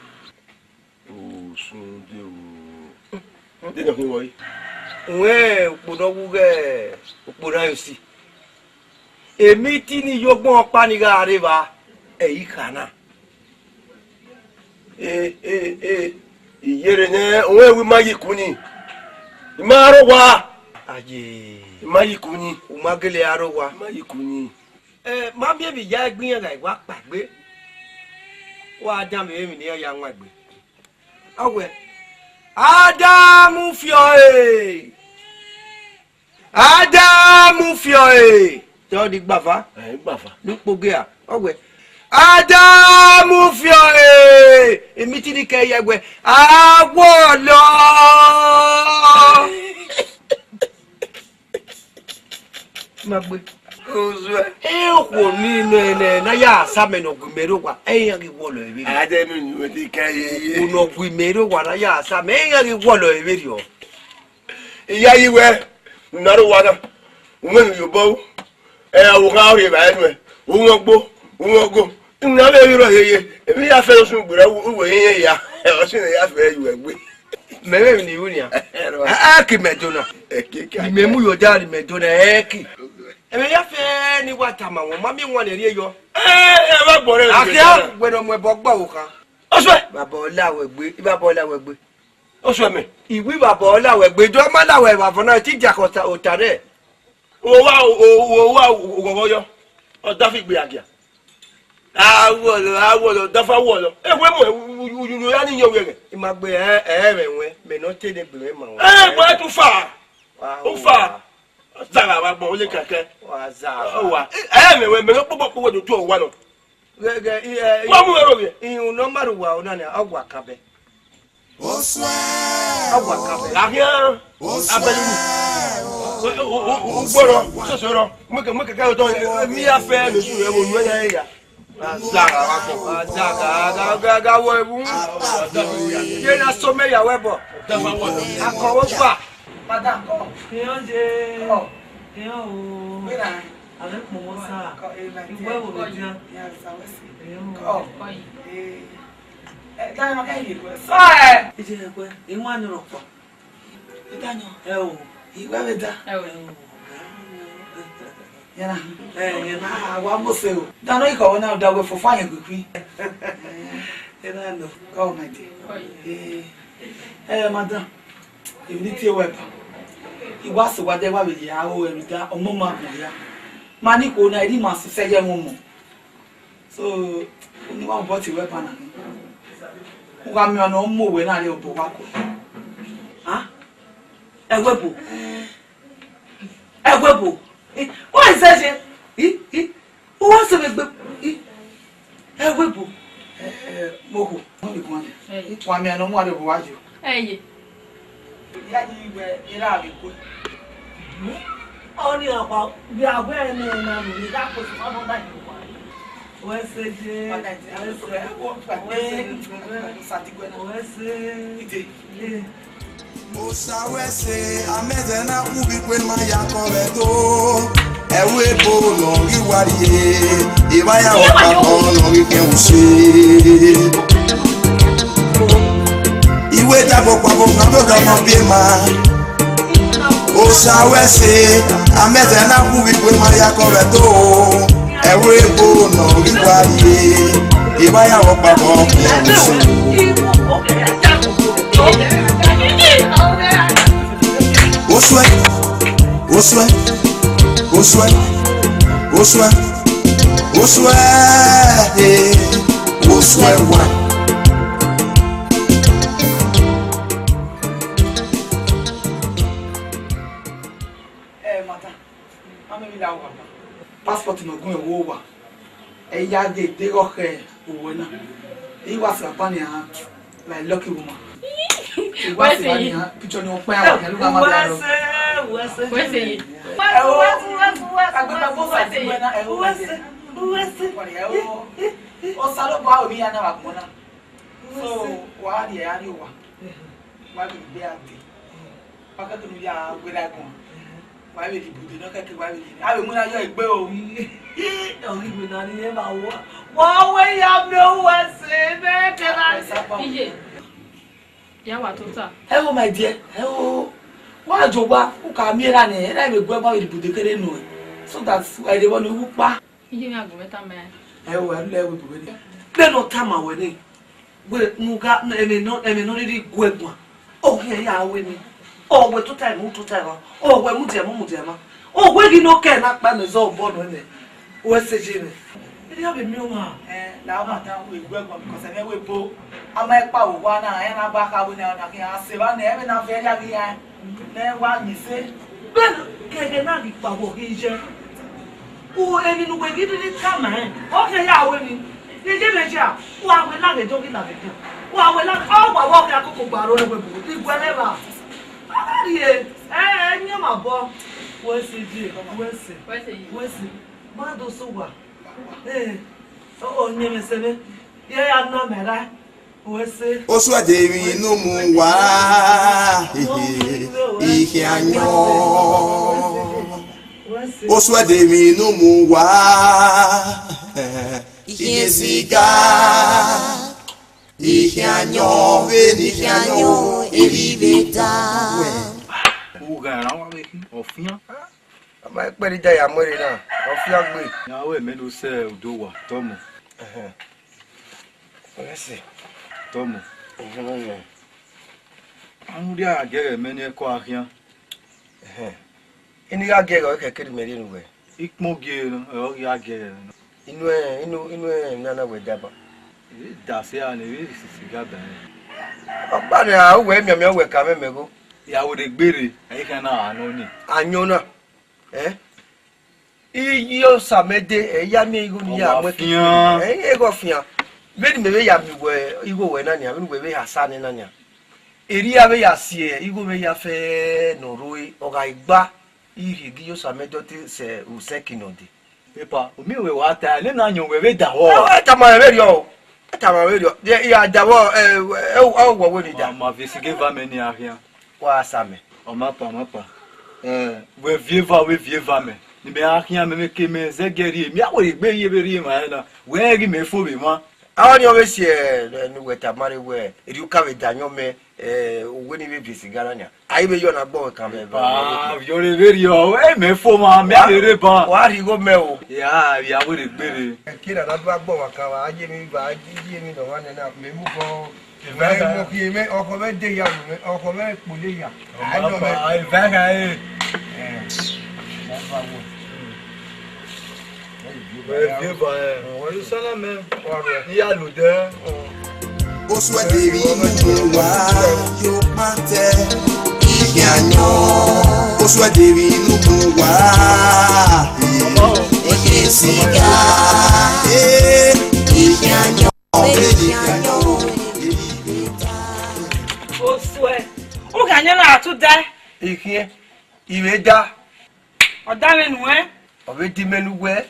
Osude o. De nọ khin wọe? Wẹ ukpo ne ọ wu ghe ukpo na yo si. Emiti ni ye ogbọn ọkpa ni gha rre evba, ẹ i kha na. E, e, e, iyere nẹ, owẹ wi ma yi ku ni. I ma rre owa. Aye. I ma yi ku ni. U ma gele a rre owa. I ma yi ku ni. Eh, ma miẹn vbe ya gbe iran gha wa kpaegbe. Wa dan vbe emwi ne iran ya wan egbe. Ọ wẹ, Adamu fiọ ẹre! Adamu fiọ ẹre! Te ọ di gbafa? Eh, gbafa. Ne ukpo gea, ọ wẹ, Adamu fiọ ẹre! Emiti ni kẹ ya wẹ, Awọlọ! Ma gbe. Ozuẹ. E okhuo ni nẹ, nẹ, ne a ya sa mẹ ne ọ gu imẹ rre owa, ẹ i iran ghi wọlọ ẹre vberriọ. A dẹ nu nu ti ka ye ye. Okhuo ne ọ gu imẹ rre owa ne a ya sa mẹ, ẹ i iran ghi wọlọ ẹre vberriọ. Iyayi wẹ, ne a rre owa na, u mwẹ unu ye obọ ru. Ẹ, ọvbokhan ọ rhie evbare nuẹn, u mwẹ ogbo, u mwẹ ogo. Unu na vbe rrọọ yeye, emwi ya fẹ ne ọ sunu gberra, u wẹ irẹn ya, ẹ, ọ sunu ya fẹ yu ẹgbe. Mẹ vbe emwi ne I ru nian. Ẹrọ. Ẹ, ẹ ki mẹ do na. Ẹ ki ka. Ne imẹ mu ye oja ne imẹ do na, ẹ ki. Ẹmwẹ ya fẹ ne I wa tama wẹ, ma miẹn wan ne rhie yọ. Ẹ, ẹ vbe agbọn rẹ. Akhia, wẹ ne ọ mu ẹbọ gba ọvbokhan. Osuẹ. Baba ọ la wẹ gbe, baba ọ la wẹ gbe. Osuẹ mẹ. Iwi baba ọ la wẹ gbe, do ma la wẹ vbe avọ na, te I diakhẹ ota, ota rẹ. Wo wa, wo, wo wa, wo wa yọ. Ọ dafi gbe agia. Awọlọ, awọlọ, dafa wọlọ. E wẹ mọ, u, u, u, u, ya ni yọ wẹ gẹ. I ma gbe ẹ, ẹ, mẹ wẹ, mẹ nọ te ne gbe mẹ ma wẹ. Ẹ, bọ ẹ tu fa. Wa, u fa. Zagha wa gbọn, o le kẹkẹ. Wa zagha. Wa. Ẹ, mẹ wẹ, mẹ nọ kpọkpọ kpọkpọ do tu wa nọ. Gẹgẹ, i, ẹ, wa mu ẹro gẹ. Ihun ne ọ ma ru wa, ọna ni, ọ wa kan bẹ. Osuẹ. Ọ wa kan bẹ. Lahia. Osuẹ. Abẹlẹ. O, o, o, o, gbọrọ, soso rọ. Mo kẹ, mo kẹkẹ otọ, mi ya fẹ, mi su rẹ, mo nu ẹ ya. Azaga, azaga, azaga, azaga, wọ ewu. Ye na so mẹ ya wẹ bọ. Akọwọ gba. Madam, come. Iran je. Come. Iran o. Where are you? Ave kpọnmọ sa. Come, eh, my dear. Iwẹ wo vbe dia? Yes, I will see. Iran o. Come. Eh, eh, Daniel, can you go? Sorry. Ije ẹgbẹ, iwan ni rọkpa. Daniel. Ẹ o. Iwa vbe da. Ẹwẹ. Yẹn na. Eh, yẹn na. Ah, wa mose o. Da nọ ikọ wẹ na da wẹ fọfọ yẹn kwikwi. Yẹn na nọ. Oh my dear. Eh, eh, madam. Emwi ne I tie wẹ ba. I wa sẹ owa dẹ wa vbe ya aro ẹre da, ọmọ ma gbọn ya. Ma ni khuo na, erha ima sẹ sẹ ye ẹmwẹ ọmọ. So, unu wa obọ tie wẹ ba na ni. U gha miẹn ọna, ọ mu owẹ na rre obọ wa kọ. Ah? Ẹwẹbo. Ẹwẹbo. Eh, why is that? Eh, eh, eh. Who wants to be, eh, Ẹwẹbo? Eh, eh, mo kho, mo le guan. Eh. Wa miẹn ọna, ọ mu aro obọ wa yo. Ẹye. Ya yi wẹ, erha vbe kue. Ọni ọkpa, vbe a wẹ ne na nu, ni gha kue so, ọmọ na yi wa. Wẹ sẹ je, wẹ sẹ, wẹ sẹ, wẹ sẹ. Osa wẹ sẹ, amẹdẹ na khu vbe ikue ma ya kọ vbe do. Ẹvbo ebo nọ ghi wa rrie, evba ya ọkpa kọ nọ ghi kẹn use. Iwe da vbe ọkpa vbe ọkpa vbe ọdọ nọ biẹ ma. Osa wẹ sẹ, amẹdẹ na khu vbe ikue ma ya kọ vbe do. Ẹvbo ebo nọ ghi wa rrie, evba ya ọkpa vbe ọkpa use. Osuẹ, osuẹ, osuẹ, osuẹ, osuẹ, eh, osuẹ wa. Eh, madam, a miẹn emwi la owa. Passport ne ọ gun ẹvbo owa. Ẹ ya ghe deghẹ ọ khẹ owẹ na. I wa sẹ aban nian like lucky woman. I wa sẹ aban nian, picture ni ọ kpẹn awa, kẹlẹ uwa ma bia rọ. Wẹ sẹ ye. Ẹ o, agbẹgbẹ bọ sa ti wẹ na, ẹ o, wẹ sẹ. Ẹ o, Osanobua ru emwi hia na vbe agbọn na. So, wa rhie, a rhie owa. Wa ghi gbe a dee. Wa kẹke ne u ya werriegbe. Wa vbe rhie ibude ne ọ kẹke wa vbe rhie. A vbe mu na yọ egbe o. Ih, ọ ghi wẹ na rhie evba wa. Wa wẹ ya miẹn uwa sẹ mẹ kẹra. Iye. Ya wa tota. Hello, my dear. Hello. Wa jọ wa, u ka miẹn erha nẹ, erha vbe gu ẹre ma vbe rhie ibude kere nọ. So that wa rhie vbọ ne u wu kpa. Iye mwẹ agbọn mwẹ tama ẹn. Ẹ o, ẹ lẹ wẹ bu vbe ni. Vbene ọ tama wẹ ni, wẹ ne u gha, ẹmwẹ nọ, ẹmwẹ nọ rhirhi gu ẹre guan. Ọ khian ya wẹ ni. Ọ wẹ tota ẹmwẹ, u tota ẹmwẹ. Ọ wẹ mudia ẹmwẹ, u mudia ẹmwẹ. Ọ wẹ ghi ne ọ kẹ na kpa mẹ zẹ obọ nọ ẹmwẹ. Wẹ sẹ je mwẹ. Erriọ vbe miẹn ọmwa. Ẹ, la ọmwa dan wẹ gu ẹre guan, because ẹmwẹ wẹ bo. A ma kpa vbe owa na, ẹ na gba kha wẹ ne ọ na khian se evba nẹ, ẹmwẹ na vẹ ya ghi ya. Mẹ wa yin sẹ. Vbene kẹghẹ na ghi kpa vbe ọghe iye. U, emwi ne uwẹ ghi rhirhi tama rẹn, ọ khian ya ru emwi. Iye mwẹ dia, u gha wẹ na vbe do ghi na vbe do. U gha wẹ na, ọ wa vbe ọ khian koko gba aro ne wẹ bu, I guẹ nẹ evba. Ọ gha rhie, ẹ, ẹ, yin ọmwa obọ. Wẹ sẹ je, wẹ sẹ, wẹ sẹ. Ma do sẹ owa. Ẹ, ọ, ọ yin mwẹ sẹ mwẹ. Ye ya na mẹ ra. Osuẹdẹ emwi ne u mu wa, I khian yọn. Osuẹdẹ emwi ne u mu wa, I khian siga, I khian yọn, vbene I khian yọn, erha vbe da. U gha rhan wa vbe khin, ọ fian. A ma kpẹrẹ da ya mu ẹre na, ọ fian gbe. Ya wẹ mẹ do sẹ udo wa, tọmọ. Ẹhẹn. Wẹ sẹ. Tọmọ. Ẹhẹn. Anu dia a giẹrẹ mẹ ne ẹko a khian. Ẹhẹn. Eni gha giẹrẹ ọre kẹkẹ ne imẹ rhie ne uwẹ. Ikpọn gie nọ, ọ ghi gha giẹrẹ nọ. Inu ẹ, inu, inu ẹ nana wẹ daba. Ẹ da sẹ a ne, ẹ sisi ga ba ẹn. Ọkpa ne a wẹ mianmian wẹ ka mwẹ mẹ gho. Ya wẹ de gbere, ẹ i khian na a nọ ni. Ayọn na. Eh? Iye Osamẹdẹ, ẹ ya miẹn igho ne I ya mu ẹki fian. Ẹ, igho fian. Vbene imẹ vbe ya miẹn uwẹ igho wẹ na nian, vbene uwẹ vbe ha sa nẹ na nian. Erriọ a vbe ya si igho mwẹ ya fẹ ne ọ rrọọ, ọ gha gba, I rhie gie Iye Osamẹdẹ ọ te sẹ usẹn kin nọ dee. Epa, u miẹn wẹ wa ta, nene ayọn wẹ vbe davọ. Ẹ, ẹ tama mwẹ vberriọ o. Ẹ tama mwẹ vberriọ. Ẹ, I ya davọ, ẹ, ẹ, ẹ, wọ wẹ ni da. Ma, ma viẹ sigi eva mẹ ni a khian. Wa sa mẹ. Ọ ma pa, ọ ma pa. Ẹ, wẹ viẹ eva, wẹ viẹ eva mẹ. Ne imẹ a khian mẹ, mẹ ke mẹ zẹgiẹ rhie. Mẹ a wẹ egbe rhie vbe rhie emwa ẹre na. Wẹ rẹn ghi mẹ fo vbe emwa. Ọni ọ vbe si, ẹ, ne uwẹ tama rre wẹẹ, erriọ u ka vbe da ayọn mẹ, ẹ, uwẹ ni vbe viọ siga na nia. A i vbe yọ na gbọ kan vbe ba. Ba, vbe ọre vberriọ, ẹ, mẹ fo ma, mẹ a vbe rre ba. Wa rhie igho mẹ o. Ya, vbe a were gbere. Ẹki na na do agbọn wa kan wa, a ye emwi ba, a ye emwi nọ wa nẹ na, mẹ mu bọ. Mẹ mu khin, mẹ, ọkhọ mwẹ de ya ru mwẹ, ọkhọ mwẹ kpolo ya. A nọ mẹ. Ba, ba, ba, e. Ẹ, ba, ba, wo. Wẹ viọ ba, ẹ. Wẹ sẹ na mẹ. Wa rẹ. I ya lo dẹ. Osuẹ de vbe inu wa, yo pantẹ, ikhian yọn. Osuẹ de vbe inu wa, ikhian siga, eh, ikhian yọn, ikhian yọn. Osuẹ, u gha yan na ra tu dae. Ikhiẹn, I vbe da. Ọ da mwẹ nuẹn. Ọ vbe di mẹ ne uwẹ.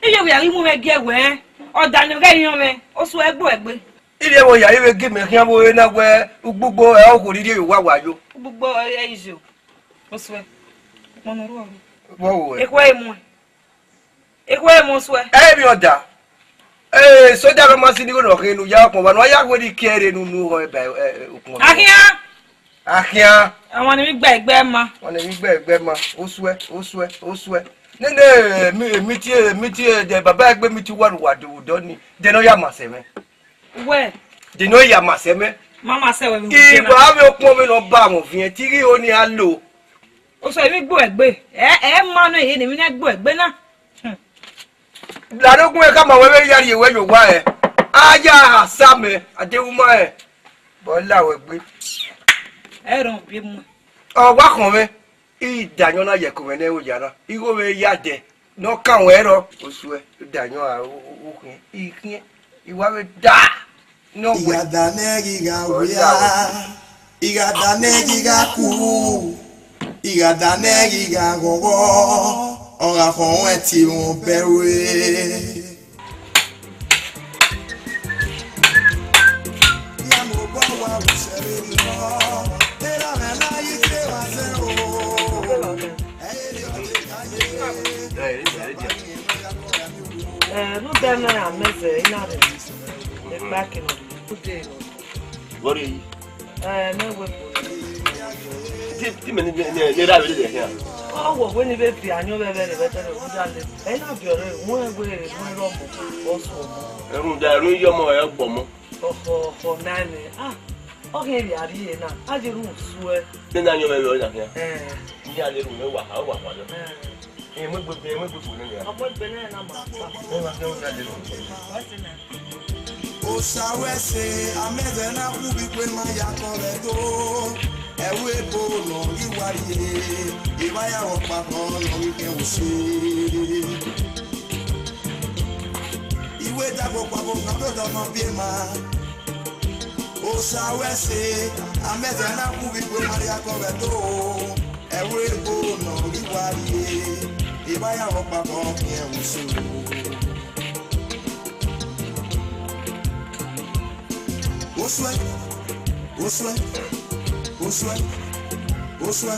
Iye wẹ a ghi mu mwẹ giẹ wẹ, ọ da ne ọ ghẹ rhiọn mwẹ, Osuẹ gbe uẹ gbe. Irẹn vbe ya, I vbe gi mẹ khian vbe ore na wẹ ugbugbo ẹ okhuo rhirhi vbe uwa wa yo. Ugbugbo ẹ i yo. Osuẹ, ukpọn ne u ru ọre. Vbọ wẹ? Ekhue i muẹn. Ekhue i muẹn Osuẹ. Ẹ i vbiẹ ọda. Ee, soja ne ọ ma si ni igho ne ọ khin ne u ya ukpọn vba ne ọ ya wẹ ne I kie ẹre ne unu họ eba, ẹ, ukpọn. Akhian. Akhian. Ọmọ ne emwi gbe ẹgbẹ ma. Ọmọ ne emwi gbe ẹgbẹ ma. Osuẹ, Osuẹ, Osuẹ. Nene, mi, mi tie, mi tie, de baba egbe mi tie uwa ne uwa do vbe odọ ni. De ne ọ ya ma sẹ mwẹ. Wẹ. De ne ọ ya ma sẹ mwẹ. Ma ma sẹ wẹ vbe. Iwa avbe ukpọn vbe ne ọ ba mwẹ oviẹn, te I ghi ho ne iran lo. Osuẹ, emwi gbe uẹ gbe. Ẹ, ẹ ma nọ ehe ne emwi ne gbe uẹ gbe na. Hmm. Ladian ogun ẹre khama wẹ vbe ya rhie wẹ ye owa ẹre. A ya ha sa mẹ, a deghẹ u ma rẹn. Bọ la wẹ gbe. Ẹ rọ biẹ mu. Ọ wa khọn mwẹ, I da ayọn na ye ẹko mwẹ ne ẹvbo ya na. Igho mwẹ ya dẹ, ne ọ kan ruẹ rọ. Osuẹ, da ayọn a, u, u, u khiẹn, I khiẹn, I wa vbe da. Ne ọ wẹ. I gha da nẹ ghi gha wia, I gha da nẹ ghi gha ku, I gha da nẹ ghi gha ghọghọ, ọ gha khọn ruẹ tie mwẹ obẹ rue. Ẹ, ne ude mwẹ Amẹzẹ, I na rre ekpa kene ude nọ. Vbọ rre yi? Ẹ, mẹ wẹ bo. Ti, ti mẹ ni, ni, ni, ni ra vbe lele khian. Ọ wọ wẹ ne I vbe viọ ayọn vbe ẹvbo ne ẹvbo ẹdẹrẹ, u ya le. Ẹ na viọ rre, wẹ wẹ, wẹ rọ mọ, ọ sẹ ọmọ. Ẹrun da, ẹrun iye ọmọ, ẹ gbọmọ. Ọkhọ, ọkhọ na ẹmwẹ. Ah, ọ ghi vbe a rrie na, a ye ru suẹ. Te na yọn vbe ẹvbo na khian. Ẹ. Iye a le ru, ẹ wa, ọ wa khuan nọ. Ẹ. Ẹ, mu egbe, mu egbe fo nẹ ya. Ọ mu egbe nẹ na ma. Ẹ wa khian, ọ ya le ru. Ọ sẹ na. Osa wẹ sẹ, Amẹzẹ na khu vbe ikue ma ya kọ vbe ẹto. Ẹvbo ebo nọ ghi wa rrie, evba ya vbe ọkpakọ nọ ghi kẹ wo se. Iwe dagbo kpakpo kan do dọ nọ biẹ ma. Osa wẹ sẹ, Amẹzẹ na khu vbe ikue ma ya kọ vbe ẹto. Ẹvbo ebo nọ ghi wa rrie, evba ya vbe ọkpakọ kẹ wo se. Osuẹ, Osuẹ, Osuẹ, Osuẹ,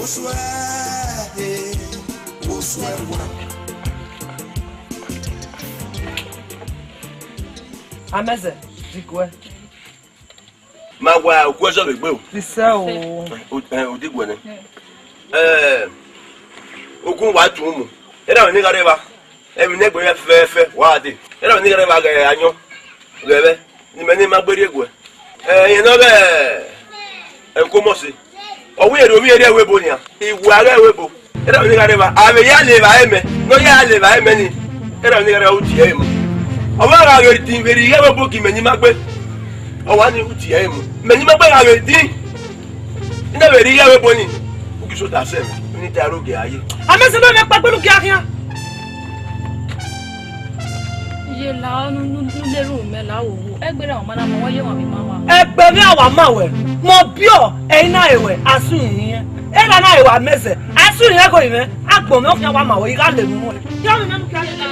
Osuẹ, eh, Osuẹ wa. Amẹzẹ, diguẹ. Ma wa oku ẹzọ vbe egbe o. Isẹ o. O, eh, odiguẹ nẹ. Eh, ogun wa tun mu. Erha mwẹ ne I gha rre evba. Emwi ne egbe mwẹ fẹfẹ, wa dee. Erha mwẹ ne I gha rre evba ghẹ ayọn. Ghẹ vbe. Ne imẹ ne ima gbe rrie guẹ. Eh, irẹn ne ọ ghe ẹko Mose. Ọ wẹ irẹn ovbi erha ẹvbo ebo nian. Iwẹ a ghe ẹvbo ebo. Erha mwẹ ne I gha rre evba, a vbe ya le evbare mẹ, ne ọ ya le evbare mẹ ni, erha mwẹ ne I gha rre evba, u tie ẹre mu. Ọ wa gha ghe din vbe rhie igho ẹvbo gi mẹ ne ima gbe. Ọ wa ni u tie ẹre mu. Mẹ ne ima gbe gha ghe din. I na vbe rhie igho ẹvbo ni, u ghi sota sẹ mwẹ, ne I ta ẹre ogie a ye. Amẹzẹ ne ọ mwẹ kpagbelu gie a khian. Iye la, nu, nu, nu, le ru mẹ la wo wo. Egbe ra ọmọ na mọ, wẹ ye ọmwa vbe ima wa. Egbe mwẹ a wa ma wẹ, mẹ ọ biọ, ẹ i na re wẹ, a su irin irẹn. Erha na re wẹ Amẹzẹ, a su irin ẹgho mwẹ, agbọn mwẹ, ọ khian wa ma wẹ, I gha lele unu. Ya mwẹ mẹ nu kia lele.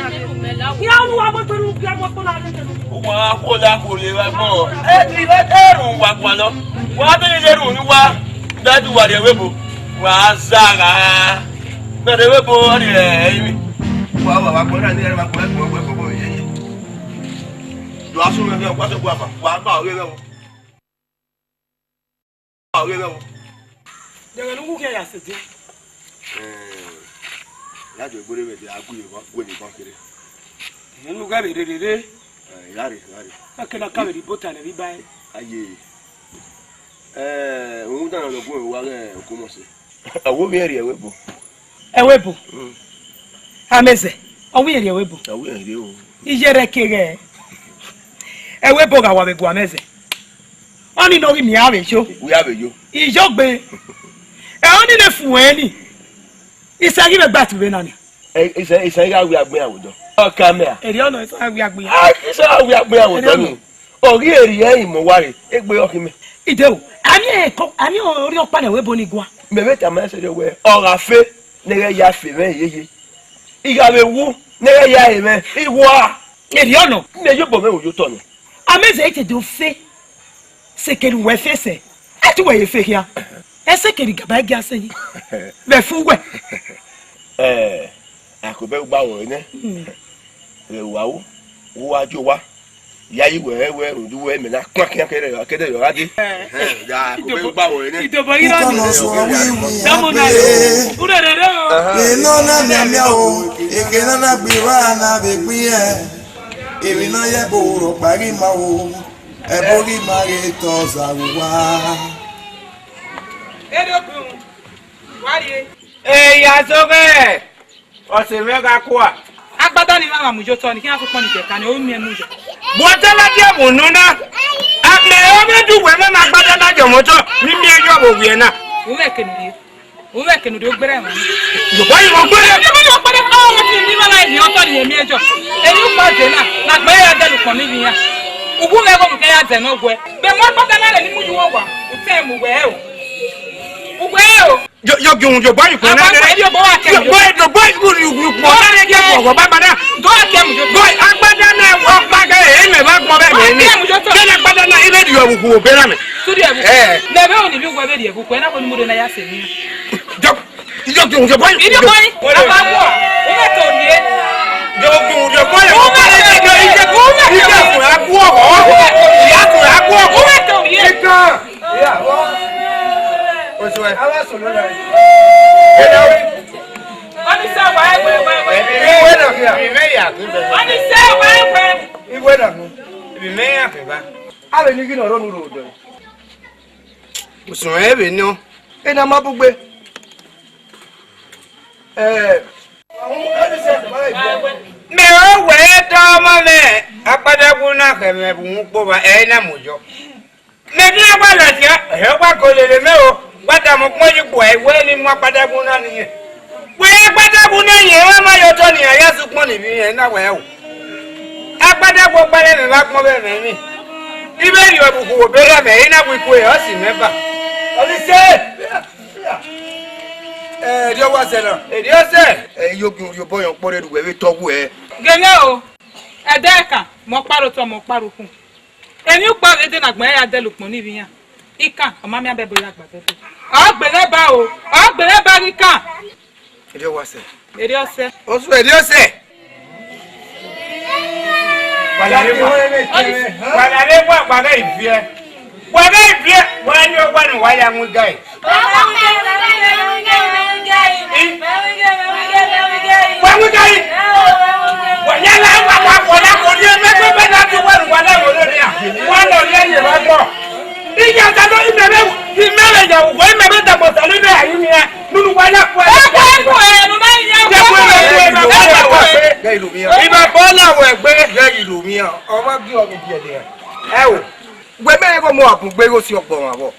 Iran unu wa bọ tonu kia bọ kpọla lele. Wa khuo la khuo le vbe agbọn. E ti vbe erhunmwu wa gualọ. Wa te lele erhunmwu ne uwa, ne a du uwa rrie ẹvbo ebo. Wa zagha. Ne a rrie ẹvbo ebo, ọ rrie ẹrinmwi. Wa, wa, wa gualọ, ne a wa gualọ, gualọ, gualọ, gualọ, ye, ye. Wa sunu ẹmwẹ, wa sẹ gua fa, wa gba ọre mwẹ o. Ọre mwẹ o. Dẹghẹ ne u wu khian ya sẹ dia. Eh, ya do gbere vbe dia, a gu ye ba, gu ye ba kere. Ẹ nu gha vbe rere re. Eh, ya re, ya re. Eke na ka vbe rre ibota nẹ vbe iba ẹre. Aye. Eh, uhunmwu dan ne ọ gu wa ghẹ okumọse. Ọ wo vbe rhie ẹvbo ebo. Ẹvbo ebo. Mm. Amẹzẹ, ọ wẹ rhie ẹvbo ebo. Ọ wẹ rhie o. Iyẹrẹ keghe. Ẹvbo ebo gha wa vbe gu amẹzẹ. Ọni ne ọ ghi miẹn avbe yo. Wẹ avbe yo. Iyogbe. Ẹ ọni ne fuẹn ni. Isa ghi vbe gba tu vbe na ni. Ẹ, isa, isa gha wẹ agbọn ya vbe odọ. Ọ ka mẹ a. Erriọ nọ, isa gha wẹ agbọn ya. A, isa gha wẹ agbọn ya vbe odọ ni. Ọ ghi rhie ẹre mu uwa rre, egbe ọkhin mẹ. Ideo, a miẹn ẹko, a miẹn orhiọkpa ne ẹvbo ebo ni gua. Mẹ vbe tama ẹsẹ rẹ wẹẹ, ọ gha fe ne ghẹ ya fe mwẹ yeye. I gha vbe wu ne ghẹ ya re mwẹ, I wa. Erriọ nọ. Mẹ ye obọ mwẹ vbe ye otọ nẹ. Amẹzẹ i te do fe, sekeri uwẹ fe sẹ, ẹ te uwẹ ye fe khian. Ẹ sekeri gaba i gia sẹ yi. Vbe fu uwẹ. Ẹ, a ko bẹ ugba wẹ nẹ. Hmm. Rẹ uwa wu, uwa jo wa. Ya yi wẹ, wẹ, rhunmwuda wẹ, mẹ na kpọn khian kẹdẹ, kẹdẹ yọ gha dee. Ẹhẹn, ya, ko vbe gba wẹ nẹ. Idobo yi rọ ni. Dọmọ na re. Urere re o. Ẹhẹn. Ena na miamia o, eke na na gbe ra na vbe gbe ẹn. Emwi na ye ẹvbo rhọkpa ghi ma o, ẹvbo ghi ma ghe tọ za vbe uwa. Edo kun, wa rrie. Eya zọghẹ. Ọse mwẹ gha kua. Agbada ni mwa mu ye otọ ni, khian sokpan ni dẹ ka ne ọ miẹn mu ye. Bu ọtẹn na die mu nọ na. A mẹ ọ vbe du wẹ mẹ ma agbada na ye ọmọ otọ, ni miẹn yọ vbe owiẹ na. U vbe kene rrie. U vbe kene rrie, u gberra ẹmwẹ. Yorùbá yìí wọ́n gbére. Ẹ bá yọ pẹ́rẹ́, ọ wọ́n ti ní mama ẹ̀yìn ọtọ ni yẹn mi ẹjọ́. Èyí ń pọ̀ dé náà, na gbẹ́ ya dẹ́lu kàn níbi yẹn. Ugbu mẹ ẹgbẹ́ mu kẹ́ ya dẹ̀ náà gwẹ. Bẹ́ẹ̀ mọ́ agbada na rẹ̀ ni mu yi wọ́n wà, u tẹ́ mu wẹ̀ ẹ́ o. U wẹ̀ ẹ́ o. Yo, yo, yo, yo, boy, you Àwọn ọmọ ẹbí ọgbọ́n wà kẹ́mi. Boy, no, boy, you, you, you, boy, you, you, boy, boy, boy, boy. Dọ́ àkẹ́mu jọ tọ́. Boy, agbada na wọ agbada, eh, mẹ bá gbọ́ bẹ́ẹ̀ mẹ́ni. Dọ́ àkẹ́mu jọ tọ́. Kí ni agbada na, ilé ìdìbò òkú òbí rà mí? Studio ẹ̀bùkún. Eh. Mẹ bẹ́ẹ̀ ò ní lúgbọ́ ẹbẹ̀ dìẹ̀bùkún, ẹ náà kò ní mo dé náà yá sèmi. Yo, yo, yo, yo, boy. Ìdí boy, àbá wọ̀, ó bẹ̀ tó ní ẹ. Yo, yo, yo, boy, ó bẹ̀ tó ní ẹ. Ìjẹ́, ìjẹ́, ìjẹ́ fún àgbo ọ̀gọ́. Ó bẹ̀ tó ní ẹ. Ìyá fún àgbo ọ̀gọ́. Ó bẹ̀ tó ní ẹ. Ìkan. Ìyá, wọ́n. Oṣù ẹ̀. Àwọn sùn ló lọ rí. Ẹ lọ rí. Wọ́n ní sẹ́ wàá ẹgbẹ́, wàá ẹgbẹ́. Ìwé náà fi hàn. Ìwé yà kí n bẹ̀rẹ̀. Wọ́n ní sẹ́ wàá ẹgbẹ́. Ìwé náà fi. Ìwé mẹ́rin àfẹ́bá. A lè ní kí n ọ̀rọ̀ nu rò dọ̀. Oṣù ẹ̀ bẹ̀ náà. Ẹ náà má bú gbé. Ẹ. Mẹ ọ wẹ tọ ọmọ mẹ, akpadagun na khẹ mẹ bu mu kpo ba, ẹ na mu yọ. Mẹ bi na gba ladian, ẹ wa ko lele mẹ o, wa da mu kpọn yi kpo ẹ wẹ ni mu akpadagun na ni yẹn. Wẹ akpadagun na yẹn, wa ma yọ tọ ni a ya sukpọn ni bi yẹn na wẹ o. Akpadagun gbalẹ mẹ va kpọn vbe mẹ ni. Ibe rhie ọvbukhu wo be rẹ mẹ, ina wi kue, ọ si mẹ ba. Ọlise! Ẹ, erriọ wa sẹ na. Erriọ sẹ. Ẹ, iyogiẹn urhiobọ yẹn ọkpọ rre ru wẹ vbe tọ wẹ. Gele o, ẹdẹ ẹkan, mẹ ọkpa rre otọ, mẹ ọkpa rre okun. Emwi ukpa vbe dee ne agbọn ya dẹlẹ ukpọn ni vbe iran. Ikan, ọ ma miẹn abẹbọ ya gba abẹbọ. Ọ gbe mwẹ ba o, ọ gbe mwẹ ba ghe ikan. Erriọ wa sẹ. Erriọ sẹ. Osu erriọ sẹ. Wa la re wa. Wa la re wa, wa ghẹ iviẹ. Wa ghẹ iviẹ. Wa ni ọwa ni wa ya mu igari. Wa mu igari. Wa ya la wa wa wa la ko ni me ko be na ti wa wa la ko ni a. Wa lo ye ye wa ko. Iya ta do ime be, ime be ya wo, ime be da mo ta ni be ayi mi a. Nunu wa ya ku. Ẹ kú ẹ kú ẹ, mo máa ń yẹ. Jẹ ku ẹ kú ẹ, mo wa ya ku ẹ. Ìbá bọ́lá wẹ̀ gbé. Gẹ ìlú mi hàn. Ọmọ gí ọmọ ibi ẹ̀dẹ̀ hàn. Ẹ o, wẹ mẹ́rin kọ́ mọ àbùgbé yóò sí ọgbọ̀n wọn àbọ̀.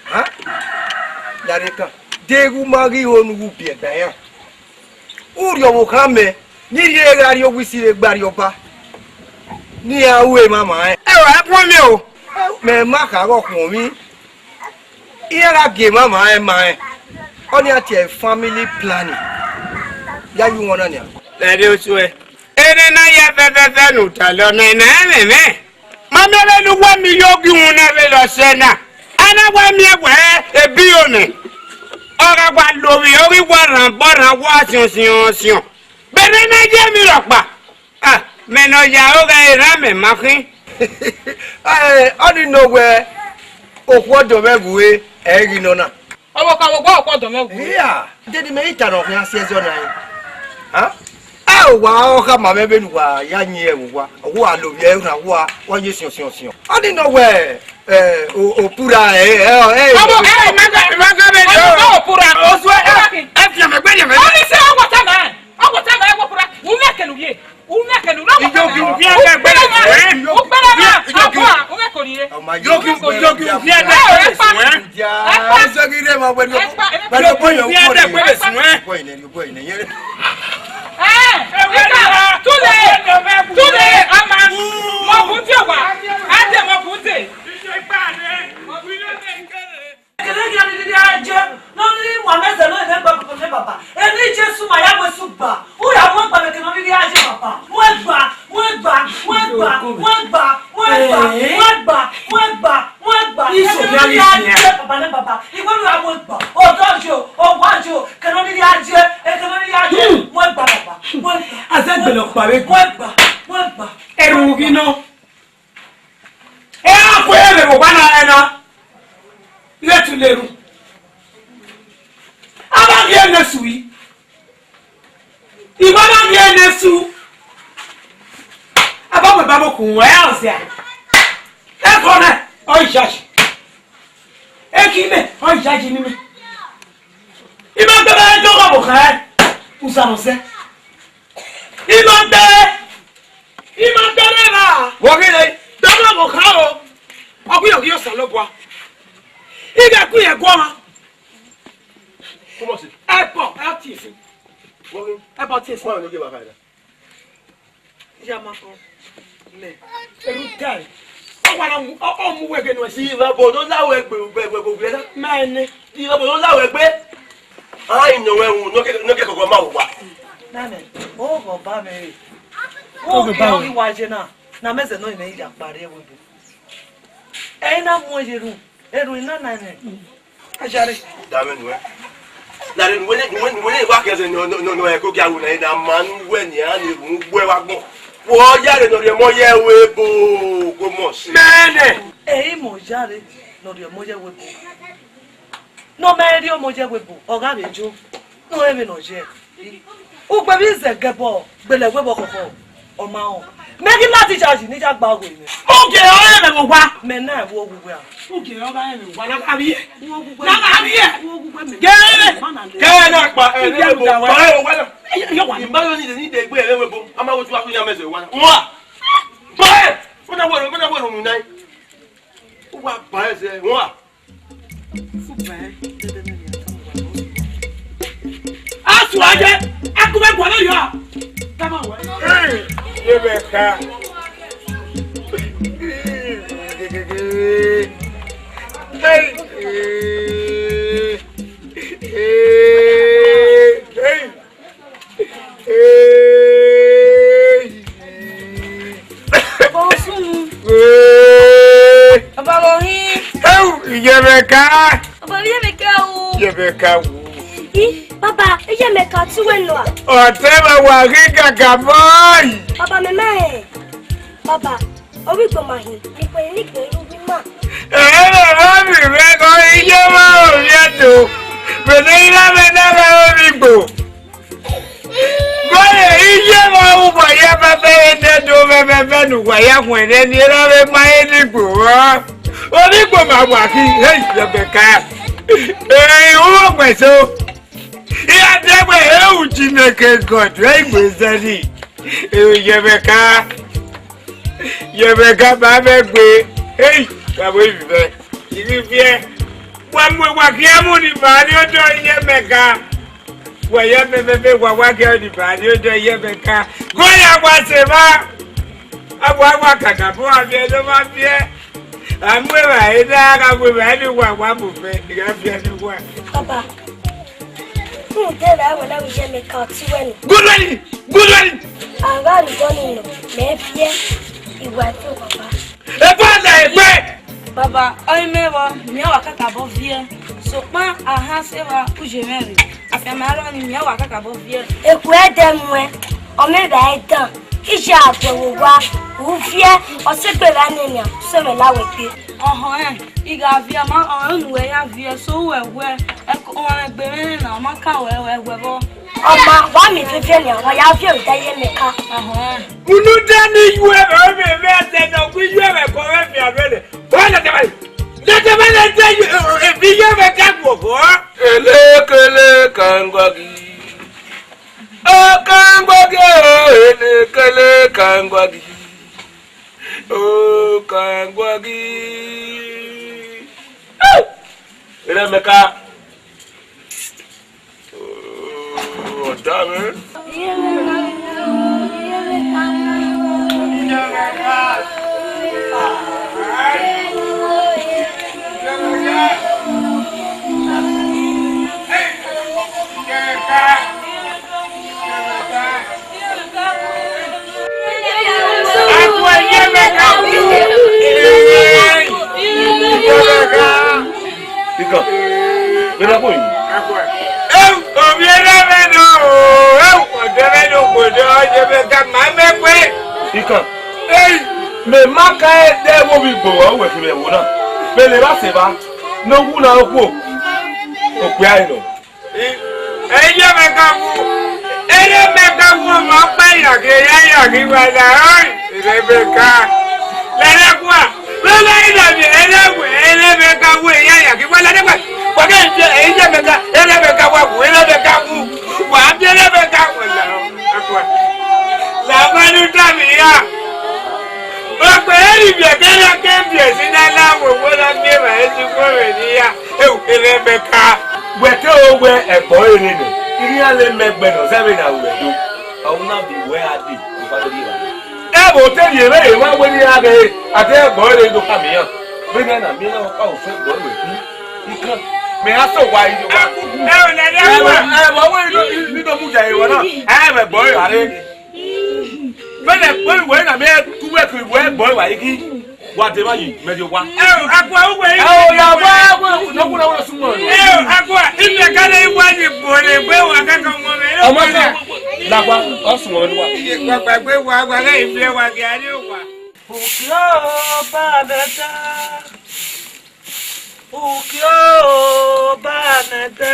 Hàn? Yàrá kan. Dégú má rí onú wù bí ẹ̀dá yàn. Urhi ọvbokhan mẹ, ne I rhie gha rrie owa isi vbe gba rrie ọba, ne iran ru emwa ma rẹn. Ẹ o, ẹ guọnmwi o. Mẹ ma kha ghe ọkhuọnmwi, iran gha gie emwa ma rẹn ma rẹn. Ọnii a tie family planning. Ya yu wọn na nian. Ẹre osuẹ. Ene na ya fẹfẹfẹ ne u talọ na, ena ẹmwẹ mwẹ. Ma miẹn vbene uwa miẹn iye ogiunwu na vbe lọ sẹ na, a na wa miẹn wẹ ebiro nẹ, ọ gha wa lovbiẹ, ọ ghi wa rhan obọ rhan wa siọn siọn siọn. Vbene na ye emwi rhọkpa, a, mẹ Ne ọ ya oghe erha mẹ ma khin. Ẹ, ọnii nọ wẹ, okhuo ọdọ mwẹ ghue, ẹ i ghi nọ na. Ọvbokhan vbe okhuo ọdọ mwẹ ghue. Hia, de ne imẹ i ta ne ọ khian si ẹzọ na ẹn? A? A, owa ọ khama mwẹ vbene uwa ya yin ẹvbo uwa, ọ wa lovbiẹ ẹre na, wa, wa ye siọn siọn siọn. Ọnii nọ wẹ, ẹ, o, o pura, ẹ, ẹ, ẹ, Ọmọ, ẹ, ẹ, ma ga, ma ga vbe yo. Ọmọ, o pura. O suẹ, ẹ, ẹ, fian mẹ gbe, fian mẹ. Ọnii sẹ, ọ wọta na, ọ wọta na, ẹ wọ pura. U mẹ kẹlu ye. U mẹ kẹlu, u mẹ kẹlu. Ijoki u fian dẹ gbele suẹn. U gbele na, u mẹ kẹlu ye. Ijoki u fian dẹ gbele suẹn. Ẹ pa. Ẹ pa. Ijoki u fian dẹ gbele suẹn. Ẹ, ẹ, tule, tule, ama, mọ bu te wa, a te mọ bu te. Ekene ghi a ni rhirhi a je, ne ọ rhirhi mu amẹ zẹ ne ọ rhirhi gba baba ne baba. Eni Jesu ma ya wẹ su gba. U ya mu ẹgba vbe ekene ọ rhirhi a je baba. Mu ẹgba, mu ẹgba, mu ẹgba, mu ẹgba, mu ẹgba, mu ẹgba, mu ẹgba, mu ẹgba. Isu ya ni je baba ne baba. Iwẹ ya mu ẹgba. Ọdọ yo, ọwa yo, ekene ọ rhirhi a je, ekene ọ rhirhi a je. Mu ẹgba baba. Mu ẹgba. Azẹgbẹlẹ ọkpa vbe mu ẹgba, mu ẹgba. Ẹrun ghi nọ. Ẹ a kue vbe vbe owa na ẹna, ighẹ tule ru. A na rhie ne su yi. Iwa na rhie ne su. A ba wẹ ba vbe okun wẹ ọzia. Ẹkọ nẹ, ọ yayi. Eki mẹ, ọ yayi ni mẹ. I ma gbe ba do gha vbe okhan, usa nọ sẹ. I ma gbe, I ma gbe rẹ ra. Wọ ghi re? Dọmọ vbe okhan o. Ọ ghi, ọ ghi Osanobua. I gha gu yẹ guọmwa. Kọmọ si. Ẹbọ, ẹ tie fi. Wọ ghi. Ẹbọ tie fi. Wọ ghi ba kha ra. Ya ma kọ. Lẹ. Eru dai. Ọ wa na mu, ọ, ọ mu wẹ ghe nuẹ si. Ivabo no la wẹ gbe, gbe, gbe, gbe, gbe na. Ma ẹnẹ. Ivabo no la wẹ gbe. A i nọ wẹ wu, no ke, no ke koko ma wa. Na mẹ, o bọ ba mẹ re. O ke ba wa je na. Na mẹ zẹ nọ mẹ ya kpare ẹvbo ebo. Ẹ i na mu ẹre ru, erhunmwu na na nẹ. Ajare. Dame nuẹ. Na re nuẹ, nuẹ, nuẹ, nuẹ, wa kẹsẹ nọ, nọ, nọ, nọ, ẹ ko gia ru na, da ma nu wẹ ni, a ni ru wẹ wa gbọn. Wọ ya re nọ rhie ọmọ ye ẹvbo ebo, ko mọ si. Mẹnẹ. Ẹ i mọ ya re nọ rhie ọmọ ye ẹvbo ebo. Ne ọ ma rhie ọmọ ye ẹvbo ebo, ọ gha vbe jo. Ne ọ rẹn vbene ọ ye. Ugbẹn vbe izẹgẹbọ gbele ẹvbo ebo khọkhọ, ọ ma rẹn. Mẹ ghi na ti yayi ne I ya gba gho mẹ. Ogie ọre mẹ vbe owa. Mẹ na ẹvbo owu wẹ a. Ogie ọre mẹ vbe owa, na gha vbiẹ. Na gha vbiẹ. Gẹrẹ. Gẹrẹ na kpa, ẹ, ẹvbo ebo. Kpa ẹvbo owa na. Ẹ, ẹ, wa. I ma yo ni de, ni de gbe ẹvbo ebo. A ma wo ju akhu ya mẹ zẹ owa na. Wa. Kpa ẹ. Wẹ na wẹ, wẹ na wẹ unu nai. Uwa kpa ẹ zẹ, wa. Asu aye, akubẹ gualọ yọ. Tama wẹ. Hey, ye bẹ ka. Hey, hey, hey. Hey! Baba, wo sunu. Hey! Baba, wo hin. Hey, Iyemẹka. Baba, Iyemẹka o. Iyemẹka wo. Ih, baba, Iyemẹka tu wẹ nọ a? Ọtẹn ma wa ghi kaka boy. Baba, mẹ ma rẹn. Baba, Ovbi igbo ma hin, ikpe ne ikpe ru ovbi ima. Ẹrẹ vbe ovbi mwẹ ghe iye vbe ovbi ẹto, vbene I na mwẹ na gha ovbi igbo. Gọre iye vbe uwa ya bẹbẹ ẹdẹ do vbe ẹmwẹ ne uwa ya khuẹn nẹ, ne erha vbe ma ẹre ne igbo rrọọ. Ovbi igbo ma wa khin, hey, Iyemẹka. Ẹ, I ru ọgbẹn so. Iran de wẹ, "Hey, Chineke God, hey, we zẹni." Hey, Iyemẹka. Iyemẹka ba mwẹ gbe. Hey, wa vbe ivẹ. Ivi viẹ. Wa mu, wa khian mu ni ba ni odọ Iyemẹka. Wa ya mẹmẹ mẹ wa, wa khian ni ba ni odọ Iyemẹka. Go ya wa se va. A wa wa kaka bọ a viẹ, do ma viẹ. A mu evbare na, a gha mu evbare ni wa, wa mu vẹ, I gha viẹ ni wa. Papa, rhunmwuda evbare wẹ na wẹ Iyemẹka ọtẹn wẹ ni. Good morning, good morning. A gha rhie igho ni nọ, mẹ viẹ, I wa ẹtin, papa. Egbe na egbe. Baba, ọre mẹ vbọ, mẹ wa kakabọ viẹ. Sokpan a han sẹ evba uje mwẹ rre. Afianma rrọọ ni, mẹ wa kakabọ viẹ. Eku ẹdẹ muẹn. Ọ mẹ vbe a i dan, iye a gu ẹre owa, u viẹ, ọ sẹ egbe vbe a nene, sẹ mwẹ la wẹ gbe. Ọhọn ẹn, I gha viẹ, ma ọnrẹn unu wẹ ya viẹ, so uwẹ wẹ, ẹko ọnrẹn gbe mwẹ na, ọ ma ka wẹ wẹ wẹ vbọ. Ọ ma, wa miẹn fẹfẹ nian, wa ya viẹ vbe da iye mẹ ka. Ọhọn ẹn. Unu de ne I yu ẹmwẹ, ọ vbe mwẹ ẹsẹ ne ọ gu iye ẹmwẹ kọ vbe fian vbe nẹ. Wa na dẹ ba, na dẹ ba, na dẹ, ebi iye ẹmwẹ ka gu ọvọ. Elekele ka ngwa ghi. Ọ ka ngwa ghi o, elekele ka ngwa ghi. Ọ ka ngwa ghi. Erha Emeka. Ọ da mwẹ. Ikan, vbe na kpo yi? Eu, ovbi erha mwẹ nọ o, eu, ọdẹ mwẹ ne okhuo nọ, ọ ye mwẹ ga ma mẹ kue. Ikan, ei, mẹ ma ka ẹdẹ vbe ovbi igbo ruẹ, uwẹ khin mwẹ ẹvbo na. Vbe ne evba sẹ evba, ne ọ wu na okhuo, okpia ẹre nọ. Ẹ, ẹ i ye mwẹ ga wu, ẹ i ye mwẹ ga wu, ọmọ ọkpa ya ghi, ya ya ghi wa la, ọi, Rebeka. Lẹrẹ kua, vbe na i na miẹn, ẹ i ye mwẹ, ẹ i ye mwẹ ga wu, ya ya ghi wa la, wa ghe, ẹ i ye mwẹ ga, ẹ i ye mwẹ ga wa wu, ẹ i ye mwẹ ga wu, wa miẹn Rebeka wa la, ẹ kua. La ma nu da mi ya. Ọkpẹ ẹ i rhie kẹrẹ ke biẹ si na la wo wo na miẹn ma esi wo mwẹ ni ya. Eu, Rebeka. Wẹ te o wẹ ẹgbọ ẹre nẹ, I ghi ya le mẹ ẹgbẹ nọ zẹ vbene a ru ẹre do. Ọ na vbe wẹ a dee, ọ gha do rhie evbare. Ẹvbo te rhie vbe emwa wẹ ne iran ghe, a de ẹgbọ ẹre do khama iran. Vbene na miẹn na ọkpa ofẹn ẹgbọ ẹre khin, I kan, mẹ ra sẹ owa yi owa. Ẹvbo, ẹvbo wẹ ne I do mu ya ẹre na, ẹ vbe ẹgbọ ẹre rre. Vbene ẹgbọ ẹre wẹ na mẹ ku wẹ ke wẹ ẹgbọ ẹre wa yi khin. Wa deba yi, mẹ rhie owa. Ẹ o, akua uwe yi. Ẹ o, ya wa, wa, nọ kuna wẹ sumọ. Ẹ o, akua, ifi ẹka ne wa yi bore gbe wa ka ka mọ mẹ. Ọmọ ta, lagua, ọ sumọ wẹ wa. Iye gbagba gbe wa, wa ghe ifi wa ghe ari owa. Uki o, ba mẹ da. Uki o, ba mẹ da.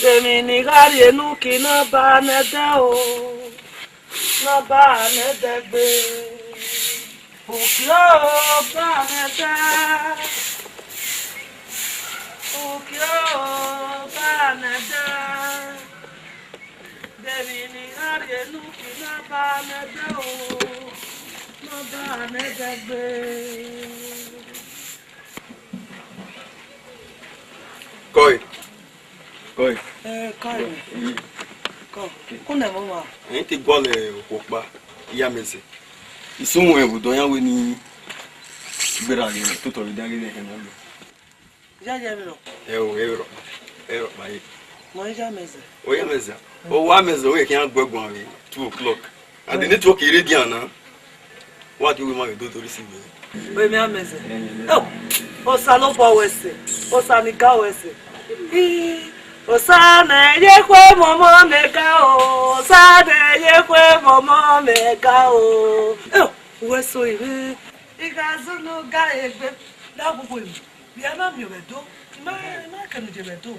Emwi ne I gha rhie ne uki na ba mẹ da o. Ne ọ ba nẹ dẹgbe, uki o ba nẹ da, uki o ba nẹ da, de emwi ne I gha rhie ne uki na ba nẹ da o, ne ọ ba nẹ dẹgbe. Kọe. Kọe. Eh, kọe. Kọ. Kunẹ mọ wa. Ẹyin te gualọ okhuo ọkpa, I ya mẹ ẹzẹ. I sẹ uhunmwu vbe odọ yan wẹ ne I gberra ghe ototọ vbe dan ghe ne ẹhẹn nọ. Ya ya vberọ. Ẹ o, ẹ vberọ. Ẹ vberọ kpa ye. Mọ I ya mẹ ẹzẹ. O ya mẹ ẹzẹ. O wa mẹ ẹzẹ, o ye khian gu ẹguan vbe two o'clock. And the network ire dia na. Wa ke wẹ ma vbe dodo risi mẹ. Wẹ mẹ amẹzẹ. Oh, Osanobua wẹ sẹ, Osa ni ga wẹ sẹ. Ii, Osa ne ye khuẹ mọmọ mẹ ga o, Osa ne ye khuẹ mọmọ mẹ ga o. Eh, wẹ so ire. I gha zunu ga egbe, da gbogbo emi. Vbe a na miẹn vbe do, I ma, I ma kẹnu je vbe do.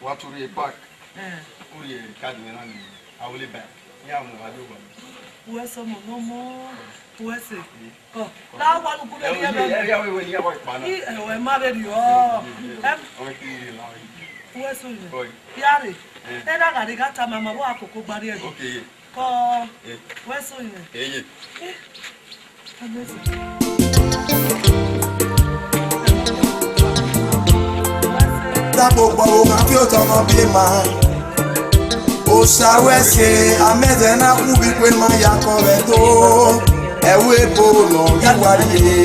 Wa tu rhie park. Eh. U rhie card mwẹ na ni, I will back. Iran mu wa do wa. Uwẹ sẹ ọmọ ne ọmọ, uwẹ sẹ. Eh. Kọ, la wa nu gu vbe rhie vbe. Eh, ya we we ni ya wa pa na. I, eh, wẹ ma vbe rhie. Eh, eh, eh. Em. Ọmọ ki rhie la. Uwẹ sẹ ọmọ. Oi. Ya rre. Eh. Ẹ na gha rre gha tama ma vbe a koko gba rrie. Okay. Kọ. Eh. Uwẹ sẹ ọmọ. Eh, ye. Eh. Dagbo kpọvbo ma fi otọ nọ biẹ ma. Osa wẹ sẹ, amẹzẹ na khu vbe ikue ma ya kọ vbe ẹto. Ẹvbo ebo nọ ghi wa rrie,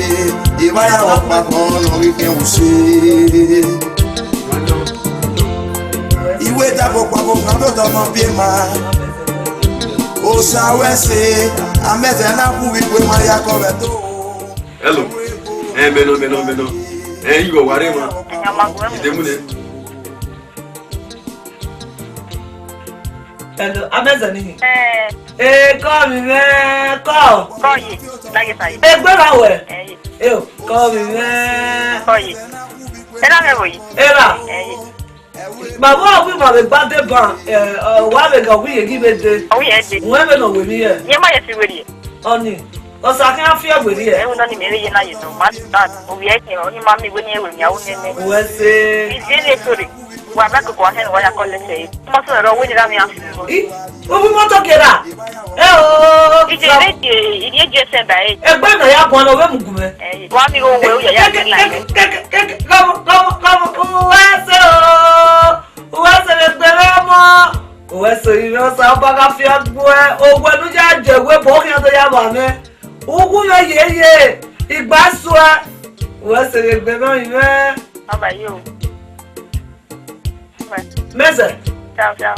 evba ya vbe ọkpakpọ nọ ghi khian use. Iwe dagbo kpọvbo ma fi otọ nọ biẹ ma. Osa wẹ sẹ, amẹzẹ na khu vbe ikue ma ya kọ vbe ẹto. Hello. Ẹ, mẹ nọ, mẹ nọ, mẹ nọ. Ẹ, I ghi wa rre emwa. Ẹ, a ma gu ẹre. I de mu nẹ. Hello, Amẹzẹ nii. Eh. Eh, kọ mi mwẹ, kọ. Kọ ye, na ye sa ye. Egbe ra wẹ? Eh, ye. Eh, kọ mi mwẹ. Kọ ye. Ena mwẹ wo ye? Era. Eh, ye. Baba, ọ ghi ma vbe gba deba, eh, ọ wa vbe ga ọ ghi ye ghi vbe de. Ọ ghi ye de. Wẹ vbe nọ wẹ ni ye? Ye ma ye fi wẹ ye. Ọni, ọ sa khian fi ọgbe rrie. Ẹ, wẹ nọ ni mẹ vbe ye na ye nọ, ma ta, ovbi ẹre khin, ọ ni ma miẹn wẹ ne irẹn wẹ mwi a wu nene. Wẹ se. Ivie ne sori, wa ma koko a hẹn wa ya kọ lẹsẹ. Ma sọ ẹrọ wẹ ni ra mwian. I, ovbi moto ke ra. Ẹ o. Ije re je, ije je sẹ ba e. Egbe na ya guan nọ vbe mu gu mwẹ. Ẹ, wa mi ro wẹ u ya ya ke la. Ke, ke, ke, ke, ke, come on, come on, come on. Wẹ se o. Wẹ se vbe gbe mwẹ ọmọ. Wẹ se ivbi mwẹ, Osanobua gha fi ọgbuẹ, owẹ ne u ya je wẹ bọ khian do ya vba mwẹ. Uwu mwẹ yeye, igba suẹ. Wẹ se vbe gbe mwẹ ọmọ mwẹ. Baba yo. Mẹzẹ. Ciao, ciao.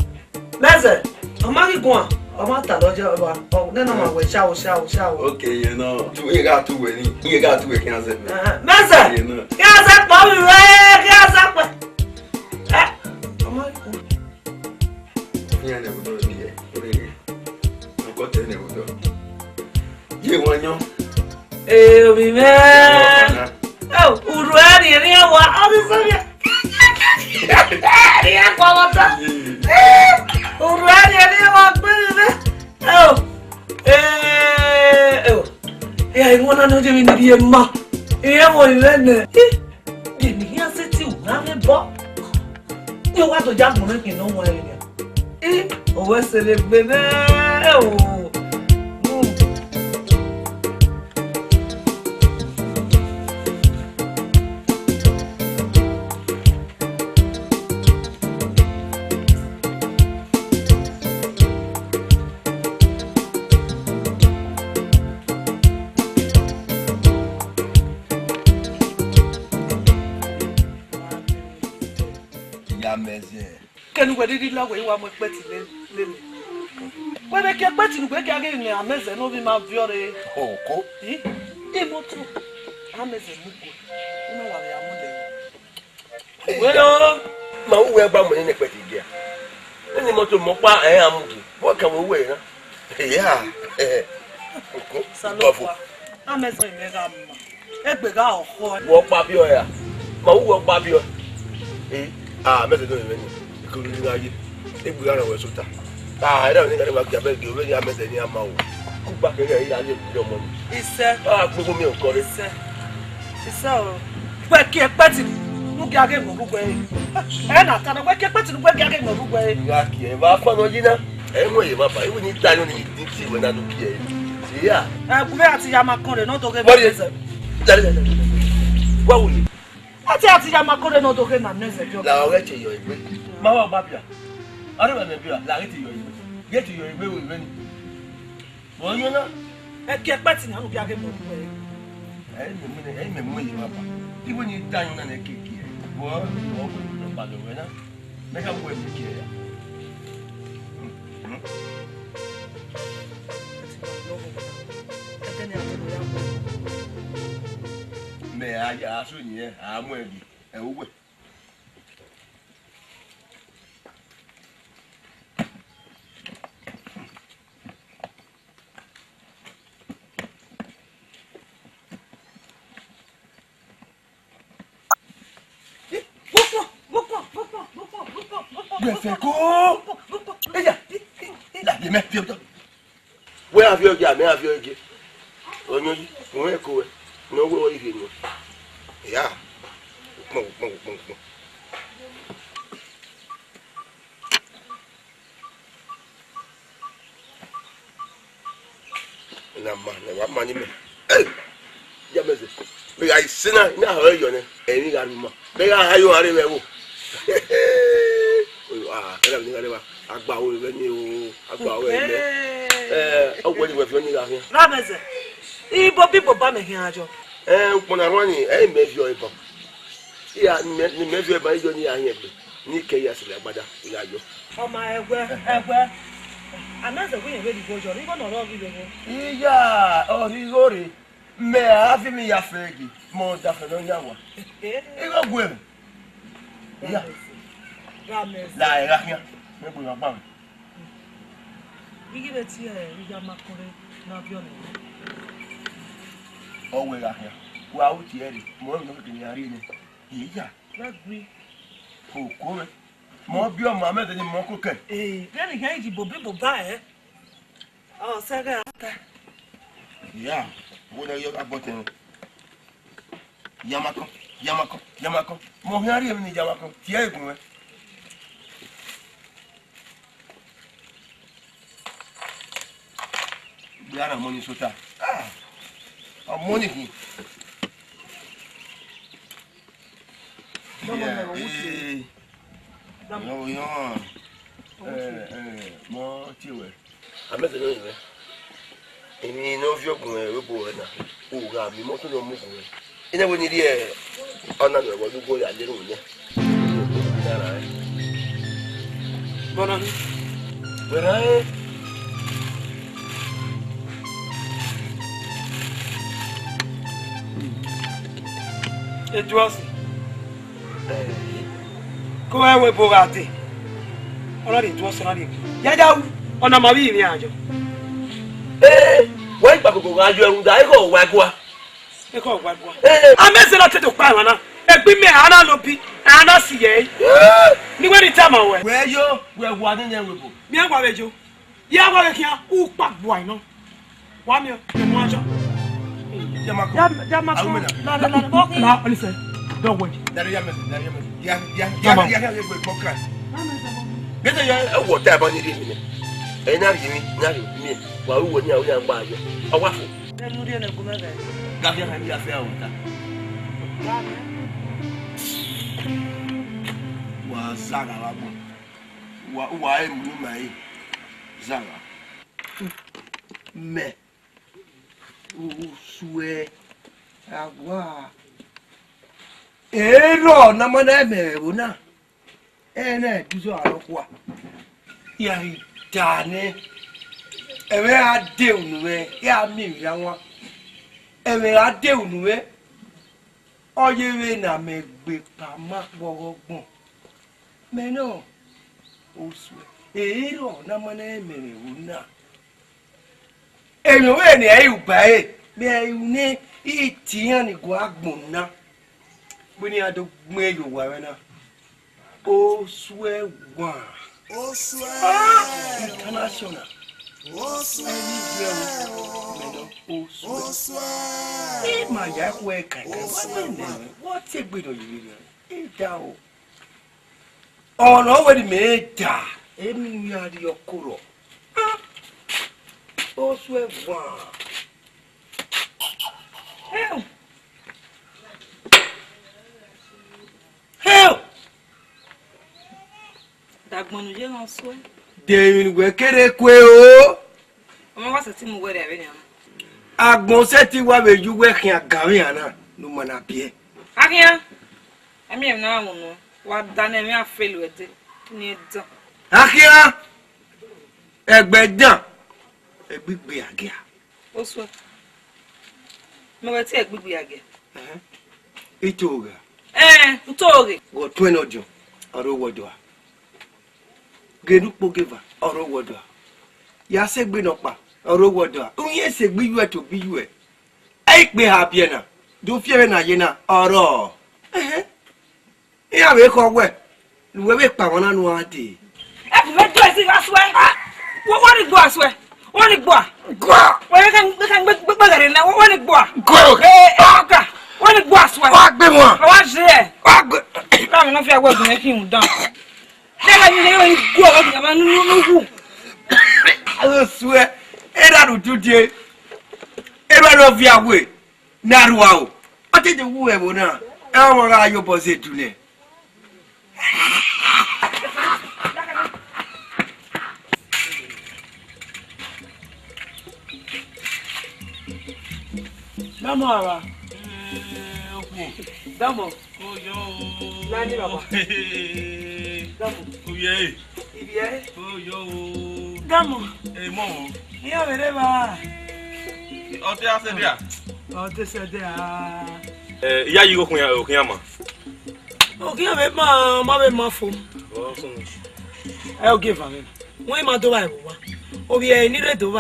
Mẹzẹ. Ọ ma ghi guan, ọ ma ta lọ je ọba. Ọ, nene ọ ma wẹ ciao, ciao, ciao. Okay, you know. Tu, iye gha tu wẹ ni, iye gha tu wẹ khian zẹ. Eh, Mẹzẹ. You know. Khian zẹ kpọ vbe, khian zẹ kpọ. Eh, ọ ma ghi guan. Iran ne ẹvbo dọ rhie, ọ rhie. Nọkọ te ne ẹvbo dọ. Ye wan yọn. Ee, ovbi mwẹ. Ẹ, urhu ẹre rhie wa, ọ ghi sẹ vbe. Rhie kua vbe ọta. Ee, urhu ẹre rhie wa gbe vbe. Ẹ, ee, ẹ, ẹ, iwọn na nọ je vbe ni rhie ma. Iran vbe ọre nẹ. Ẹ, ẹ, ne iran sẹtin ru na mwẹ obọ. Iran wa do ya agbọn mwẹ khin ne ọ wan ẹre nia. Ẹ, ọ wẹ sẹ vbe gbe mwẹ o. Mm. Iya Amẹzẹ. Kẹne uwẹ rhirhi la wẹ i wa mu ẹkpẹti ne, ne mẹ. Wẹ vbe ke ẹkpẹti ne uwẹ gie a ghe ne Amẹzẹ ne ovbi ima viọ rre. Oko. I, imoto Amẹzẹ mu gue, u na wa vbe a mu lẹ. Wẹ o, ma uwẹ gba mu ne ẹkpẹti gie a. Eni imoto mọ ọkpa ẹ i ra mu gie, vbọ kan vbe uwẹ na? Iya. Oko. Osanobua, Amẹzẹ mẹ gha ma. Egbe gha ọkhọ. Wẹ ọkpa biẹ ọe ra? Ma uwẹ ọkpa biẹ ọe. Eh, ah, Amẹzẹ do mwẹ ni. Ikuru ni gha ye. Egbe gha rẹn wẹ sota. Ah, ẹdẹ ne gha wa gie abẹ gie, ovbi Amẹzẹ ni a ma o. Kugba kẹrẹ ẹ i ra ye vbe ọmọ ni. Isẹ. Ah, gbogbo mi ọkọ rẹ. Isẹ. Isẹ o. Wẹ ke ẹkpẹti ne u gie a ghe mwẹ orhu uwẹ re. Ẹ na ta na, wẹ ke ẹkpẹti ne uwẹ gie a ghe mwẹ orhu uwẹ re. I gha kie, ẹ vbe afan nọ yi na. Ẹ i mu ẹre vba ba, iwẹ ni ta yọ ni, ni tie wẹ na do kie. Iya. Ẹ, gu vbe a ti ya ma kọnre ne ọ do ghe. Wẹ rhie. Jare, jare, jare. Wa wu ye. A ti, a ti ya ma kọnre ne ọ do ghe na Amẹzẹ biẹ. La ọghe te yọ egbe. Ma wa gba bia. Aro mẹ mẹ bia, la ghe te yọ egbe. Ghe te yọ egbe vbe ni. Vbe ọ yọ na? Ẹ ke ẹkpẹti ne a nu gie a ghe mwẹ orhu uwẹ re. Ẹ i mẹ mu, ẹ i mẹ mu ye vba ba. Iwẹ ni ta yọ na nẹ keke. Vbe ọ, vbe ọ, vbe ọ kpa dọ wẹ na. Mẹ ka wẹ mi gie ya. Mẹ a ya aso ni ẹ, a mu ẹre, ẹ uwẹ. Gbẹfẹ ko. Eya. La ye mẹ fi ọjọ. Wẹ a viọ gie, mẹ a viọ gie. Ọyọn yi, mo rẹn ko wẹ. Ne ọ wẹ ọ i rhie nọ. Ya. Ukpọn, ukpọn, ukpọn, ukpọn. Na ma, na wa ma ni mẹ. Ey! Ya mẹ zẹ. Mẹ gha sẹ na, na họrọ yọ nẹ. Ẹmwẹ gha rhie ma. Mẹ gha ha yo hare vbe ẹvbo. Ah, ẹna ni gha rre ba. Agba wo vbe ni o, agba wo vbe. Eh, ọ wẹ ni wẹ fi ni gha khian. Ra mẹ zẹ. Ibo bi ibo ba mẹ khian jọ. Eh, ukpọn na rua ni, ẹ i mẹ viọ eban. Iya, ni mẹ, ni mẹ viọ eban, iyọ ni ya hiẹn egbe. Ni kẹ ya sẹ agbada, I gha yọ. Ọ ma ẹwẹ, ẹwẹ. Amẹzẹ wẹ irẹn vbe rhie igho yọ, igho ne ọ rrọọ ghi vbe igho. Iya, ọ rhie igho rre. Mẹ a fi mi ya fẹ ghe, mẹ ọdafẹn ne ọ yan wa. Igho gue mwẹ. Iya. Gha mẹ. La ẹre gha khian, mẹ gbe gha gba mwẹ. I ghi vbe tie iyamakọ rre ne a viọ nẹ. Ọ wẹ gha khian, wa ru tie ẹre, mẹ ọre emwi ne ọ keke ne iran rhie nẹ. Iya. Vbe gui. Oko mwẹ. Mẹ ọ biẹ ọmwa mẹ, de ne mẹ ọ koko ẹe. Ee, vbene iran yi bobo iboba ẹre. Ọ sẹ ẹghẹ ra ta. Iya, wo na yọ agbọtẹn. Yamakọ, yamakọ, yamakọ. Mẹ ọ khian rhie emwi ne yamakọ, tie ẹre gun mwẹ. Gbe ara ọmọ ni sota. Ah, ọmọ ni khin. Ọmọ ni, ee, ọmọ ni. Yọ, yọ. Ee, ee, mọ tie wẹ. Amẹsẹ nọ yẹn. Emwi ne ọ viọ gun ẹre obo ẹre na, u gha miẹn imọto ne ọ mu gun ẹre. Ena wẹ ne I rhie ọna ne ọ ghẹ gu ya lele unu nẹ. Bọna. Wẹ rhan ẹn. Ejuọsi. Ko ẹ wẹ ebo gha dee. Ọ na rhie ejuọsi, ọ na rhie eke. Ya ya wu, ọna ma vbe ivbi iran yọ. Ee, wẹ gba koko gha yọ ẹrun da, ekhọe wa gua. Ekhọe wa gua. Ee. Amẹsẹ na te do kpa emwa na. Egbe mẹ, a na lobi, a na si ẹre. Ee. Ne I wẹ ne I tama ruẹ. Wẹ yo, wẹ wa nene ẹvbo ebo. Miẹn wa vbe yo. Ya wa vbe khian, u kpa gua nọ. Wa miẹn, mẹ mu ajọ. Yamakọ. Yamakọ. Awu mẹ na. La, la, la, la, la, listen. Don't worry. Dari ya mẹ, dari ya mẹ. Ya, ya, ya, ya, ya, ya, ya, ya, ya. Gẹdẹ ya, ẹ wọ ta ẹbọ ni rhie mi nẹ. Ẹ na rhie mi, na rhie mi. Wa ru wẹ ni a ru ya gba yọ. Ọ wa fo. Ẹ nu rhie nẹ gu mẹ gẹ. Gavia ha mi ya fẹ awọ ta. Wa za gha vbe agbọn. Wa, wa emu ma e. Za gha. Mẹ. Osuẹ, awa. Erọ ne a ma na mẹ ẹvbo na, ẹre na ẹduzọ aro khua. Ya ghi ta nẹ, ẹmwẹ ra de unu mwẹ, ya miẹn emwi ra wan. Ẹmwẹ ra de unu mwẹ, ọ ye vbe ne a mẹ gbe kpa ma kpọghọ gbọn. Mẹ nọ, Osuẹ, erọ ne a ma na mẹ ẹvbo na. Emwi ọvbehe ne ẹ i ru ba ẹre, mẹ i ru nẹ, I tie iran ni gua agbọn na, vbene iran do gbẹn ye owa mwẹ na. Osuẹ wa. Osuẹ. Ah, international. Osuẹ. Ẹni jẹ o, mẹ nọ, Osuẹ. Osuẹ. I ma ya ẹkhuẹ kankan, wa mẹ nẹ, wa tie egbe nọ ye vberriọ, I da o. Ọna wẹ ne imẹ da, emwi ne u ya rhie ọkorọ. Ah, Osuẹ wa. Hell! Hell! Dagbọn ne u ye ghan suẹ. De emwi ne uwẹ kere kue o? Ọmọ wa sẹtin mu uwẹ rhie vbenian. Agbọn sẹtin wa vbe ye uwẹ khian gan vbe iran na ne u ma na biẹ. A khian, ẹmwẹ na wu nọ, wa da ne ẹmwẹ a fẹlẹ ẹdẹ, ne ẹ dan. A khian, ẹgbẹ dan, ẹgbigbi a gia. Osuẹ, mẹ wẹ te ẹgbigbi a gia. Ẹhẹn. I to gha. Ẹn, u to ghe. Ghẹ ọtuẹn ne ọdiọn, ọ rre owọdua. Ghe ne ukpogeva, ọ rre owọdua. Ya sẹ egbe nọkpa, ọ rre owọdua. Uyẹn sẹ egbe iyuẹ to gbe iyuẹ. Ẹ i kpe ha biẹ na, do fi ẹmwẹ na ye na, ọ rrọọ. Ẹhẹn. Iran vbe khọ wẹ, ne uwẹ vbe kpa emwa na ne uan dee. Ẹ bu vbe do ẹzi gha suẹ. Wo, wo ni gbua suẹ. Wo ni gbua. Gbua. Wo ni kan, kan gbe, gbe, gbe gẹrẹ na. Wo, wo ni gbua. Gbua. Eh, eh, ọga. Wo ni gbua suẹ. Wa gbe wọn. Wa je. Wa gbe. Ra mi no fi agbo gun ẹ khin dan. Dẹgha ni yo ni gbua wa gba nu, nu, nu hu. Aro suẹ. Era ru dude. Era ro vi awe. Ne a rua o, ọ te de wu ẹvbo na, ẹ ọmọ gha ye obọ zẹ edu nẹ. Dama ara. Dama. Oyo. Nani baba. Dama. Oye. Ibiẹ. Oyo. Dama. Emo. Iyo vere ba. Ọte asẹ dia? Ọte sẹ dia. Eh, iya yi okhian, okhian ma. Okhian vbe ma, ma vbe ma fo. Ẹ ogie eva mwẹ. Wẹ ma do vba ẹvbo wa. Ovbi ẹre ni rre do vba,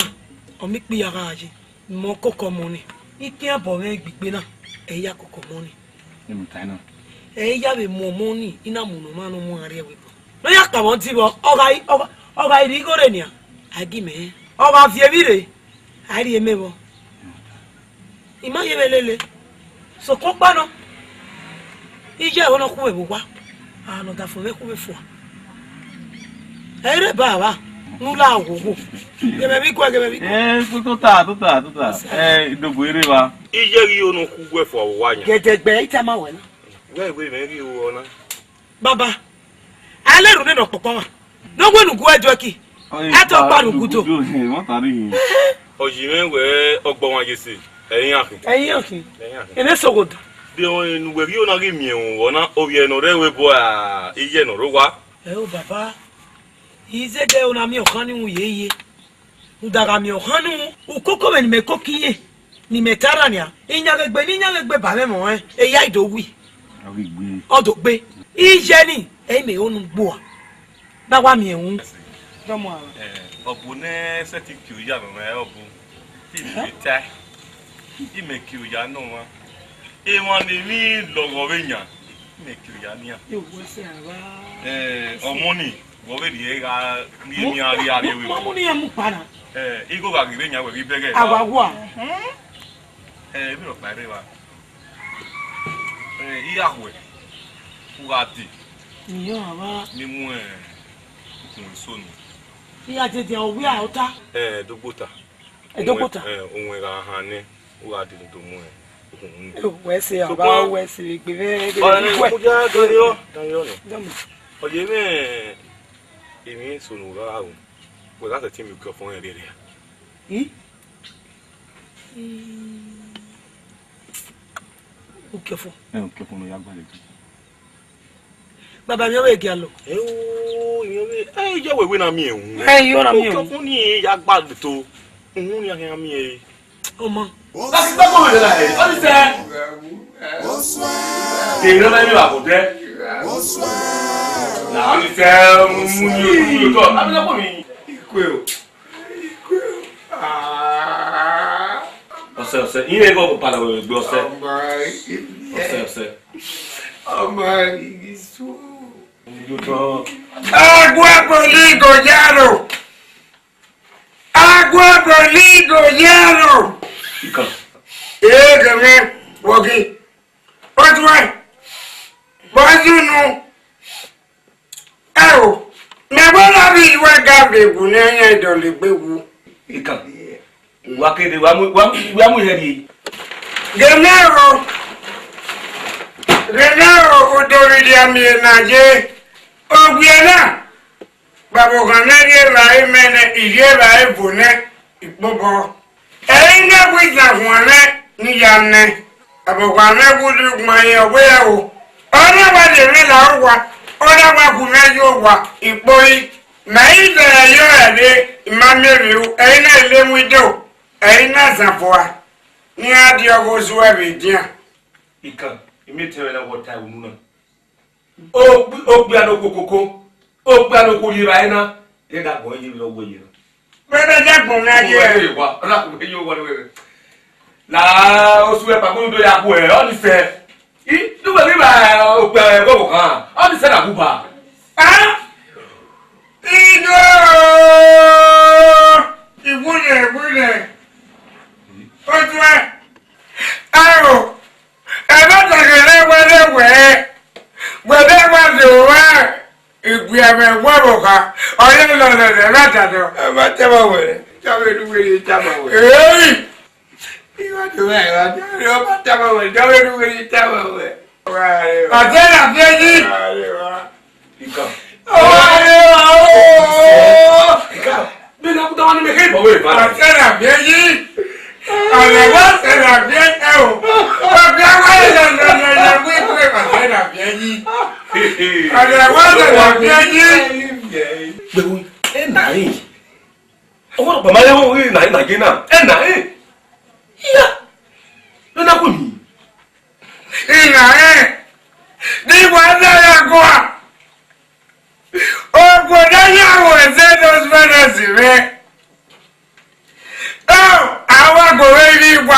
ọ miẹn ikpia gha ye, mẹ ọ koko ọmọ ni. Ikian bọ mwẹ gbigbe na, ẹ i ya koko ọmọ ni. Ẹ i ya vbe mu ọmọ ni, I na mu ne ọmwa ne ọ mu gha rrie ẹvbo. Ne ọ ya kpavbe ọdin vbọ, ọ gha, ọ gha, ọ gha rhie igho rre nian, a i gi mẹ rẹn. Ọ gha viọ emwi rre, a i rhie mẹ vbọ. I ma ye vbe lele. Sokpan ọkpa nọ, iye ẹvbo ne ọ khu vbe owa, a ne ọdafẹn mwẹ khu vbe fua. Ẹ i rre ba vba, ne u la ghogho. Ghe mwẹ vbe iguẹ, ghe mwẹ vbe iguẹ. Ẹ, tota, tota, tota. Ẹ, Idogo, i rre evba. Iye ghi ho ne ọ khu vbe fua vbe owa yan. Gẹdẹgbẹ, I tama wẹ na. Wẹ, wẹ, mẹ ghi ho na. Baba, a lẹ rhunmwuda ne ọkpọkpọ mwa. Ne ọ wẹ ne u gu ẹdẹ ki, a tọ ọkpa ne u gu do. Ọ yi mwẹ wẹ ọgbọ mwa ye se, ẹ i yan khin. Ẹ i yan khin. Ẹ i yan khin. Ene soghodo. De ọnrẹn ne uwẹ ghi na ghi miẹn ẹvbo vbọ na, ovbi ẹre ne ọ rre ẹvbo ebo ra, iye ne ọ rre owa? Ẹ o baba, I zẹdẹ na miẹn ọkhan ni mu ye iye. U da gha miẹn ọkhan ni mu, ukoko mwẹ ne imẹ koko iye, ne imẹ ta ra nian, iyanegbe ne iyanegbe ba mwẹ ẹmwẹ ọnrẹn, eya i do wi. Ọ ghi gbe. Ọ do gbe. Iye ni, ẹ i mẹ ho ne ugbua. Na wa miẹn uhunmwu. Dọmọ aro. Eh, ọ bu ne sẹtin kie oya nọ mwẹ, ọ bu. Te imẹ vbe tae, imẹ kie oya nọ mwa. Emwa ne emwi lọghọ vbe yan, imẹ kie oya nian. Yo, wẹ sẹ ava. Eh, ọmọ ni, wọ vbe rhie gha rhie nian rhie arrie vbe. Mu ni iran mu kpa na. Eh, igho gha ghi rre yan, wẹ ghi bẹghe. Awa wa. Eh, emwi rhọkpa rre evba. Eh, I ya khuẹ, u gha dee. Iyọ, ava. Ne I mu, eh, ukun eso nọ. I ya dee, dee, ọ wia ota. Eh, Dogbota. Ẹdọkota. Ẹ, uwẹ gha han nẹ, u gha dee do mu ẹ. Wẹ sẹ, sokpan, a ba wẹ sẹ egbe mwẹ, egbe mwẹ. Ọ ye mwẹ emwi eso ne u gha ru, wẹ gha sẹtin miẹn uki ọfọn rẹ rriẹrria. I? Uki ọfọn. Ẹ, uki ọfọn ne ọ ya gba lele. Baba, miẹn ọvbehe gialọ. Ẹ o, miẹn ọvbehe, ẹ, iye wẹ wẹ na miẹn uhunmwu. Ẹ, iye ọ na miẹn uhunmwu. Uki ọfọn ni ya gba lele to, uhunmwu ni a khian miẹn ẹre. Ọmọ. Ọ gha ghi gbe ẹbọ mwẹ la ẹre, ọ ni sẹ. Te erha na emwi vbe abọ dẹ. Na, ọ ni sẹ, mu ni otu, mu ni otu, a bẹ na kpọ mi. Ikue o. Ikue o. Ah. Ọsẹ, ọsẹ. Iye ẹghẹ ọ bala wẹ gbe ọsẹ. Ọmọ ẹ. Ọsẹ, ọsẹ. Ọmọ ẹ, isu. Agbọn boli go yaro. Agbọn boli go yaro. Ikan. Ee, gẹmẹ, wọgi. Otuẹ. Bọzunu. Ẹ o, mẹ wẹ na vbe iruẹ ga vbe wu ne ẹ yan dọlegbe wu. Ikan. Wa kede, wa mu, wa mu, wa mu ihe rrie. Gẹmẹ o, gẹmẹ o, odorhirhiẹ miẹn na ye, owiẹ na, vbe ọvbokhan ne rhie evbare mẹ nẹ, I rhie evbare vo nẹ, ikpobọ. Ẹ i na gu izahuan nẹ ne I ya nẹ, vbe ọvbokhan mwẹ wu rhie ugbẹn rẹn, ọ wẹ o. Ọ na wa rhie mwẹ la owa, ọ na wa gu mwẹ ye owa, ikpori. Mẹ i vbe ẹre yọrẹ rre, I ma miẹn emwi ru, ẹ i na ile mu ido. Ẹ i na zan vua, ne iran diọ ghe ozuẹ vbe edian. Ikan, I miẹn etẹn mwẹ na wẹ ọ ta unu na. Okpia, okpia ne okokoko, okpia ne okhuo rhie evbare na, rhie da gbọn ye vbe ọ wẹ ye na. Wẹ vbe da gbọn na ye. Wẹ ye wa, ọ na wẹ ye wa wẹ. La osuẹ pa gbọnu do ya khuẹ, ọ ni sẹ. I, du wẹ ghi vba okpia ẹghẹ ọvbokhan, ọ ni sẹ na gu ba. Ah! Ido! Iwunẹ, iwunẹ. Otuẹ. Aro. Ẹmwata ghe ne wẹ rre wẹ, wẹ vbe wa do wa igbia mwẹ wẹ vbe ọkha, ọ ye lọlẹ ne ẹmwata nọ. Ẹmwata ma wẹ, te ọ vbe ne uwẹ ye tama wẹ. Ei! Ighẹ do wẹ, ighẹ do wẹ, ọ ma tama wẹ, te ọ vbe ne uwẹ ye tama wẹ. Ọtẹn na fi eyi. Ikan. Ọmọ rẹ o. Ikan. Bẹ́ẹ̀ ni, akuta wa ni mẹ kẹ́ ìbọ̀wé rẹ̀ fara. Ọtẹn na fi eyi. Ọ̀rẹ́ wa tẹn na fi eyi o. Ọ̀gá wa yẹ lọ lọ lọ wí pé ọtẹn na fi eyi. Ọ̀rẹ́ wa tẹn na fi eyi. Gbẹ̀wò, ẹ nà yín. Ọwọ́ ọ̀pọ̀ máa yẹ wọ́n rí nà yín nà yín náà. Ẹ nà yín. Yíyá. Lọ́nà kò ní. Ìlà ẹ̀ ni wà á dára gọ́ à. Ogun dáyàwó ẹ̀sẹ̀ ló fẹ́rẹ̀ sí rẹ̀.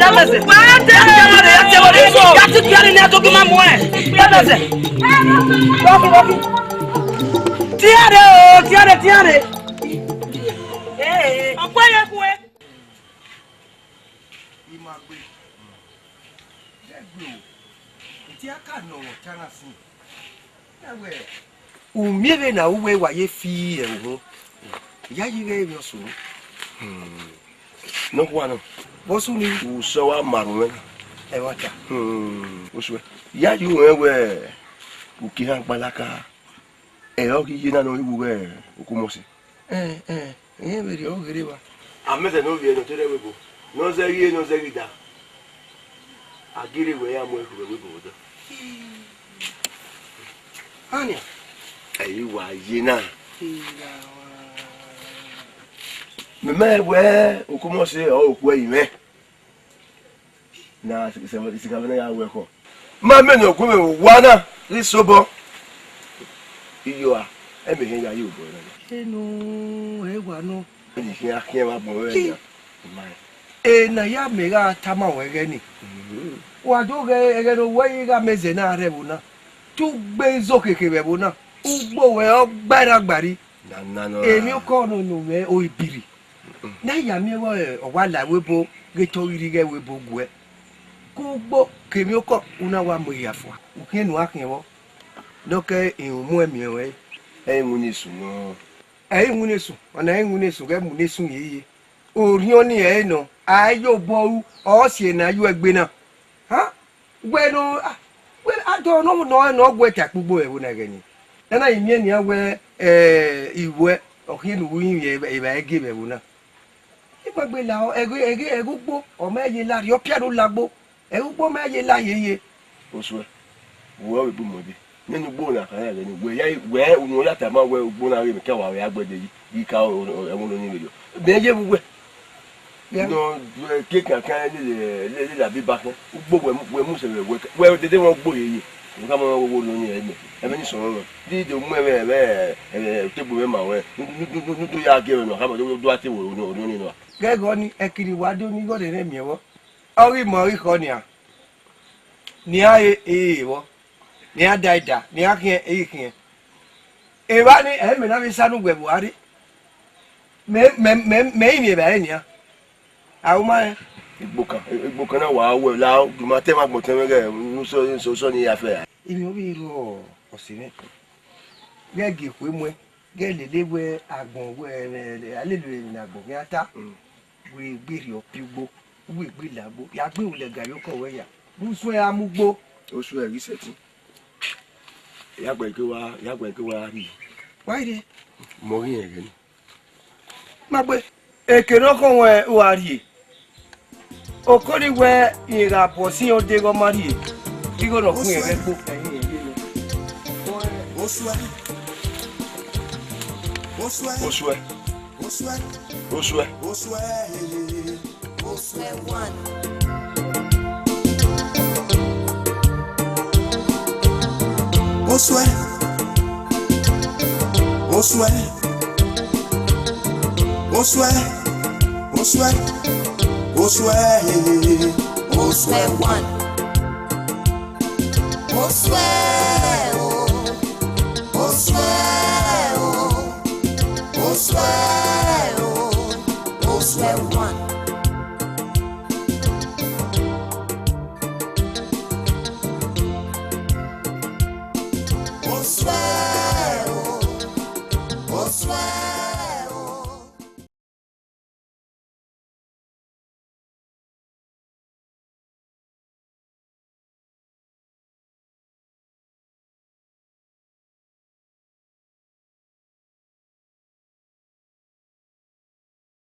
Damẹsẹ. Ya te ẹmwẹ ne a to gi ma muẹn. Damẹsẹ. Tiare o, tiare, tiare. Ọkpẹyẹkhuẹ. I ma gbe. Ghẹ gbe o. Te a ka nọ ọmwa ọta na sin. Ẹ wẹ, u miẹn vbene a ru wẹ wa ye fi ẹre uhunmwu, I ya ye ighẹ emwi ọ sunu. Nọkhua nọ. Vbọ sunu? Usọ wa ma rhunmwẹ na. Ẹmwata. Hmm, osuẹ. I ya ye uwẹ wẹ, uki han gbalaka, ẹre ọ ghi ye na ne ọ ru ighẹ Okumọse. Ẹn, ẹn, irẹn vberriọ ọghe rre evba. Amẹsẹ ne ovbi ẹre ne ọ te rre ẹvbo ebo, ne ọ zẹghe ne ọ zẹghe da, a ghi rre wẹ ya mu ẹre kevbe ẹvbo ebo vbe odọ. Ania. Ẹ i wa ye na. Mẹ ma wẹ Okumọse ọre okhuo ẹre mwẹ. Na isikavbe na ya ru ẹkhọ. Ma mẹ ne ọ gu mwẹ vbe owa na ghi sobọ. Iyo a, ẹ mẹ hẹn ya ye obọ na. Eno, ẹ wa nọ. Ẹ ni khian khian vbe agbọn mwẹ na. Ena ya mẹ gha tama ruẹ ẹghẹ ni. Wa do ghẹ ẹghẹ ne owẹ i gha mẹ zẹ na rre ẹvbo na. Te u gbe izo khekhe vbe ẹvbo na. Ugbo ruẹ ọ gba erha gbarri. Na, na, nọ. Emwiokọ nọ ne ovẹ o i biri. Ne a ya miẹn wẹ ọ wa la ẹvbo ebo, ghe te ọ ghi rhie ighẹ ẹvbo ebo guẹ. Ke ugbo kevbe okọ, u na wa mu ehia fua. U khian ne u gha khian vbọ, ne ọ ke irunmwu ẹmiẹn ruẹ. Ẹ i winna esu nọ. Ẹ i winna esu, ọna ẹ i winna esu, ghẹ mu ne esu yeye. Orhiọn ni ẹre nọ, a i ye obọ ru, ọ si ẹre ne a ye uẹ gbe na. Ha? Wẹ ne ọ, ah, wẹ adọ ne ọ, ne ọ, ne ọ guẹ ta ẹkpo ugbo vbe ẹvbo na ẹghẹ ni. Ne a na i miẹn nian wẹ, eh, iwẹ, ọ khian ne u rinmwian evba ẹgie vbe ẹvbo na. I ma gbe la ẹghẹ, ẹghẹ, ẹghẹ ugbo, ọ ma ye la rhie, ọ pian ne u lagbo, ẹghẹ ugbo ma ye la yeye. Osuẹ, wẹ ọ vbe gbe umọ dee. Nene ugbo na kha ya ẹghẹ ni, wẹ ya, wẹ unu ya tama wẹ ugbo na ghe mẹ kẹ wa ya gbẹdẹ yi. Ghi ka ẹmwẹ ne ọ yin vberriọ. Mẹ ye vbe uwẹ. Ya. Nọ, wẹ ke kankan lele, lele abi ba khin. Ugbo wẹ mu, wẹ mu sẹ vbe wẹ, wẹ dede wẹ ugbo yeye. Wẹ ka ma wẹ wo ne ọ yin ẹmwẹ. Ẹmwẹ ni sọnrọn nọ. Di de mu ẹmwẹ, ẹmwẹ, ẹmwẹ, table mwẹ ma wẹ. Nu, nu, nu, nu, nu, do ya gie mwẹ nọ, ka ma do, do a table ne ọ yin nọ. Gẹgọ ni, ẹkiri wa do ni igho rẹ miẹn vbọ. Ọ ghi mọ, ọ ghi khọ nian. Nian re, e vbọ. Nian da ẹda, nian khian, e ghi khian. Evba ni, ẹ i mẹ na vbe sa ne uwẹ vbe uwa rre. Mẹ, mẹ, mẹ, mẹ i mwẹ evbare nian. A ru ma rẹn. Igbokan, igbokan na wa wẹ la, du ma te ma gbọtẹn mwẹ ghẹ, ne usọ, usọ, usọ ni ya fẹ ra. Emwi ọ vbe rrọọ ọse mwẹ. Ghẹ gie ekhue muẹn, ghẹ lele wẹ agbọn wẹ, a lele emwi ne agbọn khian ta. Mm. Wẹ egbe rhie ọpia ugbo, wẹ egbe la ugbo, ya gbe ru lẹga ye okọ wẹ ya. Vbe usun ẹre a mu ugbo. Osuẹ ghi sẹtin. Ya gbẹn ke wa, ya gbẹn ke wa rhie. Wa rhie. Mọ ghi rẹn ẹghẹ ni. Ma gbe. Eke ne ọ khọn wẹ u gha rhie. Okori wẹ irẹn gha bu ọse irẹn odẹ ghẹ ọ ma rhie. Igho ne ọ khin ẹghẹ kpo. Osuẹ. Osuẹ. Osuẹ. Osuẹ. Osuẹ. Osuẹ one. Osuẹ. Osuẹ. Osuẹ. Osuẹ. Osuẹ. Osuẹ one. Osuẹ o. Osuẹ o. Osuẹ o. Osuẹ one.